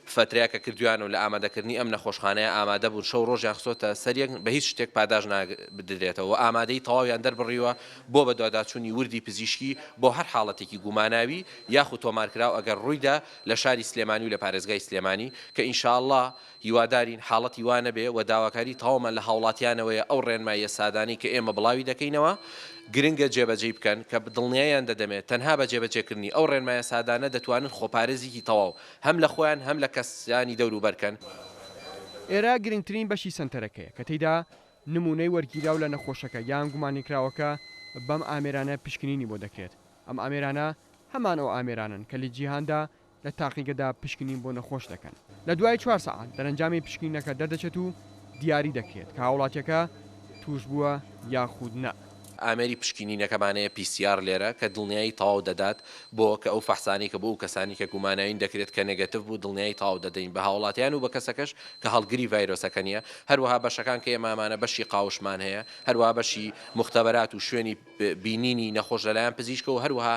فەترەیە کە کردویانە و لە ئامادەکردنی ئەم نەخۆشخانەیە ئامادە بوون شەو ڕۆژیان خستۆتە سەر یەک بە هیچ شتێک پاداشت نادرێتەوە و ئامادەیی تەواویان دەربڕیوە بۆ بەدواداچوونی وردی پزیشکی بۆ هەر حاڵەتێکی گوماناوی یاخود تۆمارکراو ئەگەر ڕوویدا لە شاری سلێمانی و لە پارێزگای سلێمانی کە ان شاء اللە هیوادارین حاڵەتی وا نەبێ و داواکاری تەواومان لە هاوڵاتیانەوەیە ئەو ڕێنماییە سادانەی کە ئێمە بڵاوی دەکەینەوە گرنگە جێبەجێی بکەن کە دڵنیاییان دەدەمێ تەنها بە جێبەجێکردنی ئەو ڕێنمایە سادانە دەتوانن خۆپارێزیکی تەواو هەم لە خۆیان هەم لە کەسانی دەوروبەر کەن. ئێرە گرنگترین بەشی سەنتەرەکەیە کە تێیدا نموونەی وەرگیراو لە نەخۆشەکە یان گومانلێکراوەکە بەم ئامێرانە پشکنینی بۆ دەکرێت، ئەم ئامێرانە هەمان ئەو ئامێرانەن کە لە جیهاندا لە تاقیگەدا پشکنین بۆ نەخۆش دەکەن. لە دوای چوار سەعات دەرەنجامی پشکنینەکە دەردەچێت و دیاری دەکرێت کە هاوڵاتیەکە تووشبووە یاخود نا. ئامێری پشکینینەکەمان هەیە PCR لێرە کە دڵنیایی تەواو دەدات بۆ کە ئەو فەحسانەی کە بۆ ئەو کەسانەی کە گوماناوین دەکرێت کە negative بوو دڵنیایی تەواو دەدەین بە هاوڵاتیان و بە کەسەکەش کە هەڵگری ڤایرۆسەکە نییە هەروەها بەشەکان کە ئێمە ئەمانە بەشی قاوشمان هەیە هەروەها بەشی موختەبەرات و شوێنی بینینی نەخۆش لەلایەن پزیشکەوە هەروەها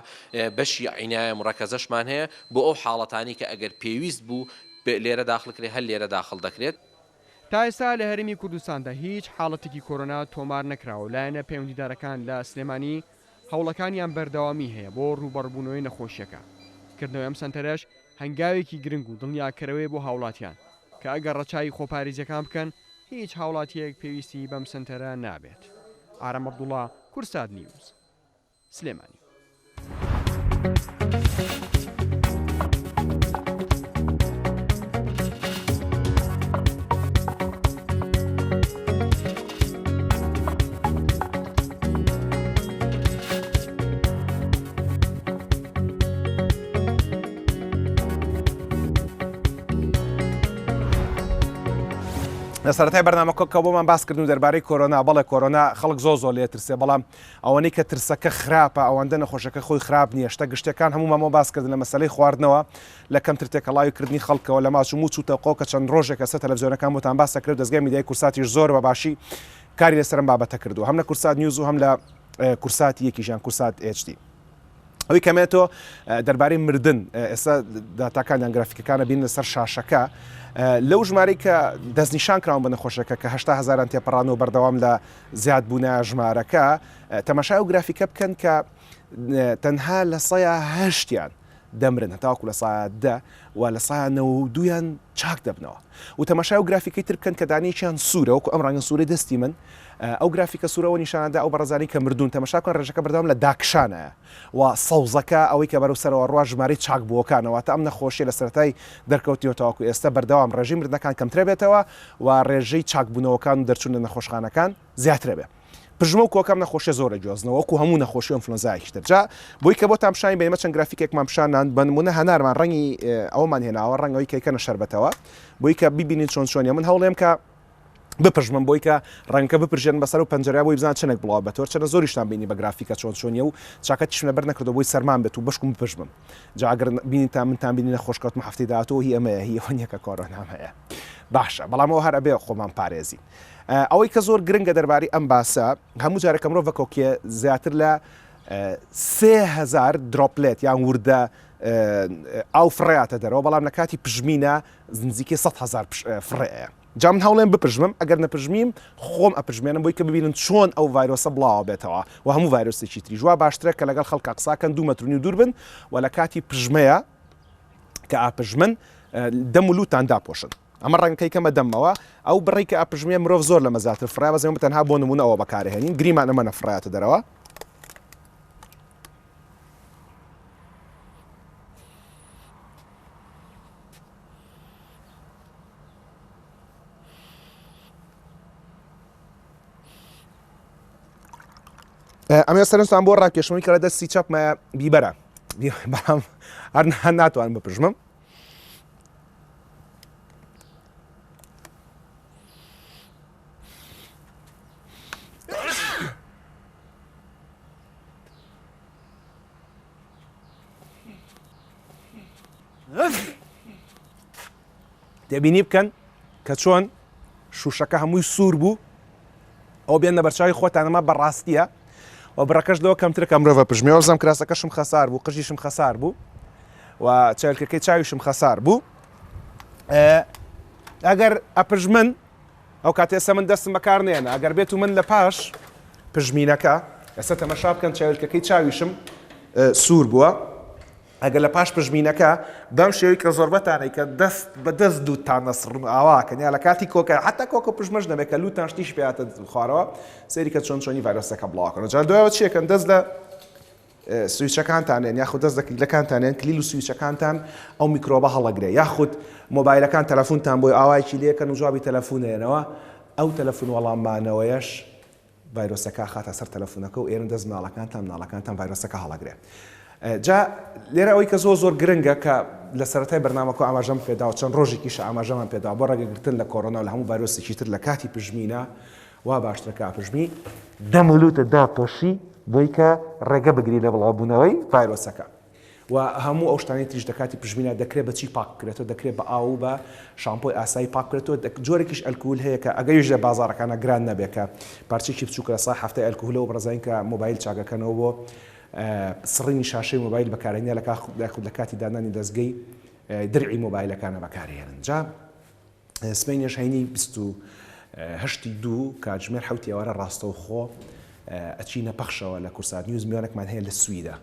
بەشی عینایە مڕەکەزەشمان هەیە بۆ ئەو حاڵەتانەی کە ئەگەر پێویست بوو لێرە داخل کرێت هەر لێرە داخڵ دەکرێت. تا ئێستا لە هەرێمی کوردستاندا هیچ حاڵەتێکی کۆرۆنا تۆمار نەکراوە و لایەنە پەیوەندیدارەکان لە سلێمانی هەوڵەکانیان بەردەوامی هەیە بۆ ڕووبەڕووبوونەوەی نەخۆشییەکە. کردنەوەی ئەم سەنتەرەش هەنگاوێکی گرنگ و دڵنیاکەرەوەیە بۆ هاوڵاتیان کە ئەگەر ڕەچاوی خۆپارێزییەکان بکەن هیچ هاوڵاتییەک پێویستی بەم سەنتەرە نابێت. ئارام عەبدوڵا، کوردسات نیوز، سلێمانی. لە سەرەتای بەرنامەکە کە بۆمان باس کردن و دەربارەی کۆرۆنا بەڵێ کۆرۆنا خەڵک زۆر زۆر لێ ترسێ بەڵام ئەوەنەی کە ترسەکە خراپە ئەوەندە نەخۆشەکە خۆی خراپ نییە شتە گشتەکان هەموو مامۆ باس کردن لە مەسەلەی خواردنەوە لە کەمتر تێکەڵاوی کردنی خەڵکەوە لە ماچ و موچ و تەقۆ کە چەند ڕۆژێکە سەر تەلەفزیۆنەکان بۆتان باس دەکرێت و دەزگای میدیای کورساتیش زۆر بە باشی کاری لەسەر ئەم بابەتە کردووە هەم لە کورسات نیوز و هەم لە کورساتی یەکیش یان کورسات HD. ئەوی کەمێتۆ دەربارەی مردن ئێستا داتاکان یان گرافیکەکانە بین لەسەر شاشەکە لەو ژمارەی کە دەستنیشان کراون بە نەخۆشەکە کە هشتا هزاران تێپەڕان و بەردەوام لە زیادبوونە ژمارەکە تەماشای ئەو گرافیکە بکەن کە تەنها لە سەیا هەشتیان دەمرن هەتاوەکو لە سایا دە و لە سایا نەوە دوویان چاک دەبنەوە و تەماشای ئەو گرافیکەی تر بکەن کە دانەیەکیان سوورە وەکو ئەم ڕەنگە سوورەی دەستی من ئەو گرافیکە سوورەوە نیشانەدا ئەو بەڕێزانەی کە مردوون تەماشا بکەن ڕێژەکە بەردەوام لە داکشانە و سەوزەکە ئەوەی کە بەرەو سەرەوە ڕوا ژمارەی چاکبووەکانە واتە ئەم نەخۆشیە لە سەرەتای دەرکەوتنیەوە تاوەکو ئێستا بەردەوام ڕێژەی مردنەکان کەمترە بێتەوە و ڕێژەی چاکبوونەوەکان و دەرچوون لە نەخۆشخانەکان زیاترە بێ. پژمە و کۆکە ئەم نەخۆشیە زۆر ئەگوێزنەوە وەکو هەموو نەخۆشی و ئەنفلۆنزایەکی تر جا بۆی کە بۆتان پیشانی بەین ئێمە چەند گرافیکێکمان پیشان نان بە نمونە هەنارمان ڕەنگی ئەوەمان هێناوە ڕەنگ ئەوەی کە ئەیکەنە شەربەتەوە بۆی کە ببینین چۆن چۆنیە من هەوڵێم کە بپژمم بۆی کە ڕەنگەکە بپرژێن بەسەر و پەنجەرە بۆی بزان چەندێک بڵاو بێتەوە چەنە زۆریشتان بینی بە گرافیکە چۆن چۆنیە و چاکەتیشم لەبەر نەکردەوە بۆی سەرمان بێت و بەشکم بپژمم جا ئەگەر بینیتان منتان بینی نەخۆش کەوتم هەفتەی داهاتوو هی ئەمەیە هی ئەوە نییە کە کۆرۆنام هەیە باشە بەڵام ئەوە هەر ئەبێ خۆمان پارێزین ئەوەی کە زۆر گرنگە دەربارەی ئەم باسە هەموو جارێک کە مرۆڤ کۆکیە زیاتر لە 3000 droplet یان وردە ئاو فڕیاتە دەرەوە بەڵام لە کاتی پژمینە نزیکەی 100 هزار فڕەیە جا من هەوڵێم بپژمم ئەگەر نەپژمیم خۆم ئەپژمێنم بۆی کە ببینن چۆن ئەو ڤایرۆسە بڵاوە بێتەوە و هەموو ڤایرۆسێکی تریش وا باشترە کە لەگەڵ خەڵکا قساکەن دوو مەتر و نیو دوور بن و لە کاتی پژمەیە کە ئاپژمن دەم و لوتان داپۆشن ئەمە ڕەنگەکەی کەمە دەمەوە ئەو بڕی کە ئەپژمێ مرۆڤ زۆر لەمە زیاتر فڕای بەس ئێمە تەنها بۆ نمونە ئەوە بەکارهێنین گریمان ئەمە نەفڕایەتە دەرەوە ئەمە سەرنجتان بۆ ڕاکێشمەوەی کە لە دەستی چەپمە بیبەرە بەڵام هەر ناتوانم بپژمم تێبینی بکەن کە چۆن شوشەکە هەمووی سوور بوو ئەو بێن لە بەرچاوی خۆتانەمە بەڕاستیە و بڕەکەش لەوە کەمترە کە مرۆڤە پژمێ وەزم کراسەکەشم خەسار بوو قژیشم خەسار بوو و چێلکەکەی چاویشم خەسار بوو. ئەگەر ئەپژمن ئەو کاتێ ئێستا من دەستم بەکار نێنە ئەگەر بێت و من لە پاش پژمینەکە ئێستا تەمەشا بکەن چاویلکەکەی چاویشم سوور بووە ئەگەر لە پاش پژمینەکە بەم شێوەی کە زۆربەتانەی کە دەست بە دەست دووتان دەسڕن ئاواکەن یا لە کاتی کۆکە حتا کۆکە پژمەش نەبێت کە لوتان شتیش پێاتە خوارەوە سەیری کە چۆن چۆنی ڤایرۆسەکە بڵاوکەن جا دوایەوە چیەکەن دەست لە سویچەکانتان یاخود دەست لە کلیلەکانتان یان کلیل و سویچەکانتان ئەو میکرۆبە هەڵەگرێ یاخود مۆبایلەکان تەلەفونتان بۆی ئاوایەکی لێکەن و جوابی تەلەفونێنەوە ئەو تەلەفون وەڵاممانەوەیەش ڤایرۆسەکە ئەخاتە سەر تەلەفونەکە و ئێرن دەست مناڵەکانتان مناڵەکانتان ڤایرۆسەکە هەڵەگرێ جا لێرە ئەوەی کە زۆر زۆر گرنگە کە لە سەرەتای بەرنامەکە ئاماژەم پێدا و چەند ڕۆژێکیش ئاماژەمان پێدا بۆ ڕێگەگرتن لە کۆرۆنا و لە هەموو ڤایرۆسێکی تر لە کاتی پژمینە وا باشترە کە پژمی دەم و لوتت داپۆشی بۆی کە ڕێگە بگری لە بڵاوبوونەوەی ڤایرۆسەکە. و هەموو ئەو شتانەی تریش دەکاتی پژمینە دەکرێت بە چی پاک بکرێتەوە دەکرێت بە ئاو و بە شامپۆی ئاسایی پاک بکرێتەوە جۆرێکیش ئەلکهول هەیە کە ئەگەریش لە بازاڕەکانە گران نەبێت کە پارچەیەکی بچووکە لە سای حەفتای ئەلکهولەوە بڕزانین کە مۆبایل چاکەکەنەوە بۆ سڕینی شاشەی مۆبایل بەکارێنیا لە لە کاتی دانانی دەستگەی درعی مۆبایلەکانە بەکارهێنن جا سبەینێش هەینی 28 دوو کاتژمێر حەوتی ئێوارە ڕاستەوخۆ ئەچینە پەخشەوە لە کورسات نیوز میوانێکمان هەیە لە سویدە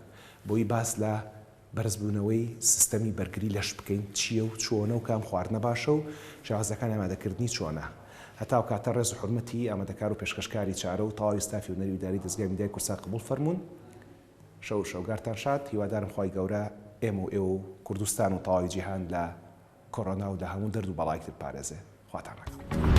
بۆی باس لە بەرزبوونەوەی سیستەمی بەرگری لەش بکەین چییە و چۆنە و کام خواردنە باشە و شێوازەکانی ئامادەکردنی چۆنە. هەتا ئەو کاتە ڕێز و حورمەتی ئامادەکار و پێشکەشکاری چارە و تەواوی ستافی هونەری و ئیداری دەزگای میدیای کوردسات قبوڵ فەرموون. شەو و شەوگارتان شاد. هیوادارم خوای گەورە ئێمە و ئێوە و کوردستان و تەواوی جیهان لە کۆرۆنا و لە هەموو دەرد و بەڵایەک تر بپارێزێ. خواتان لەگەڵ.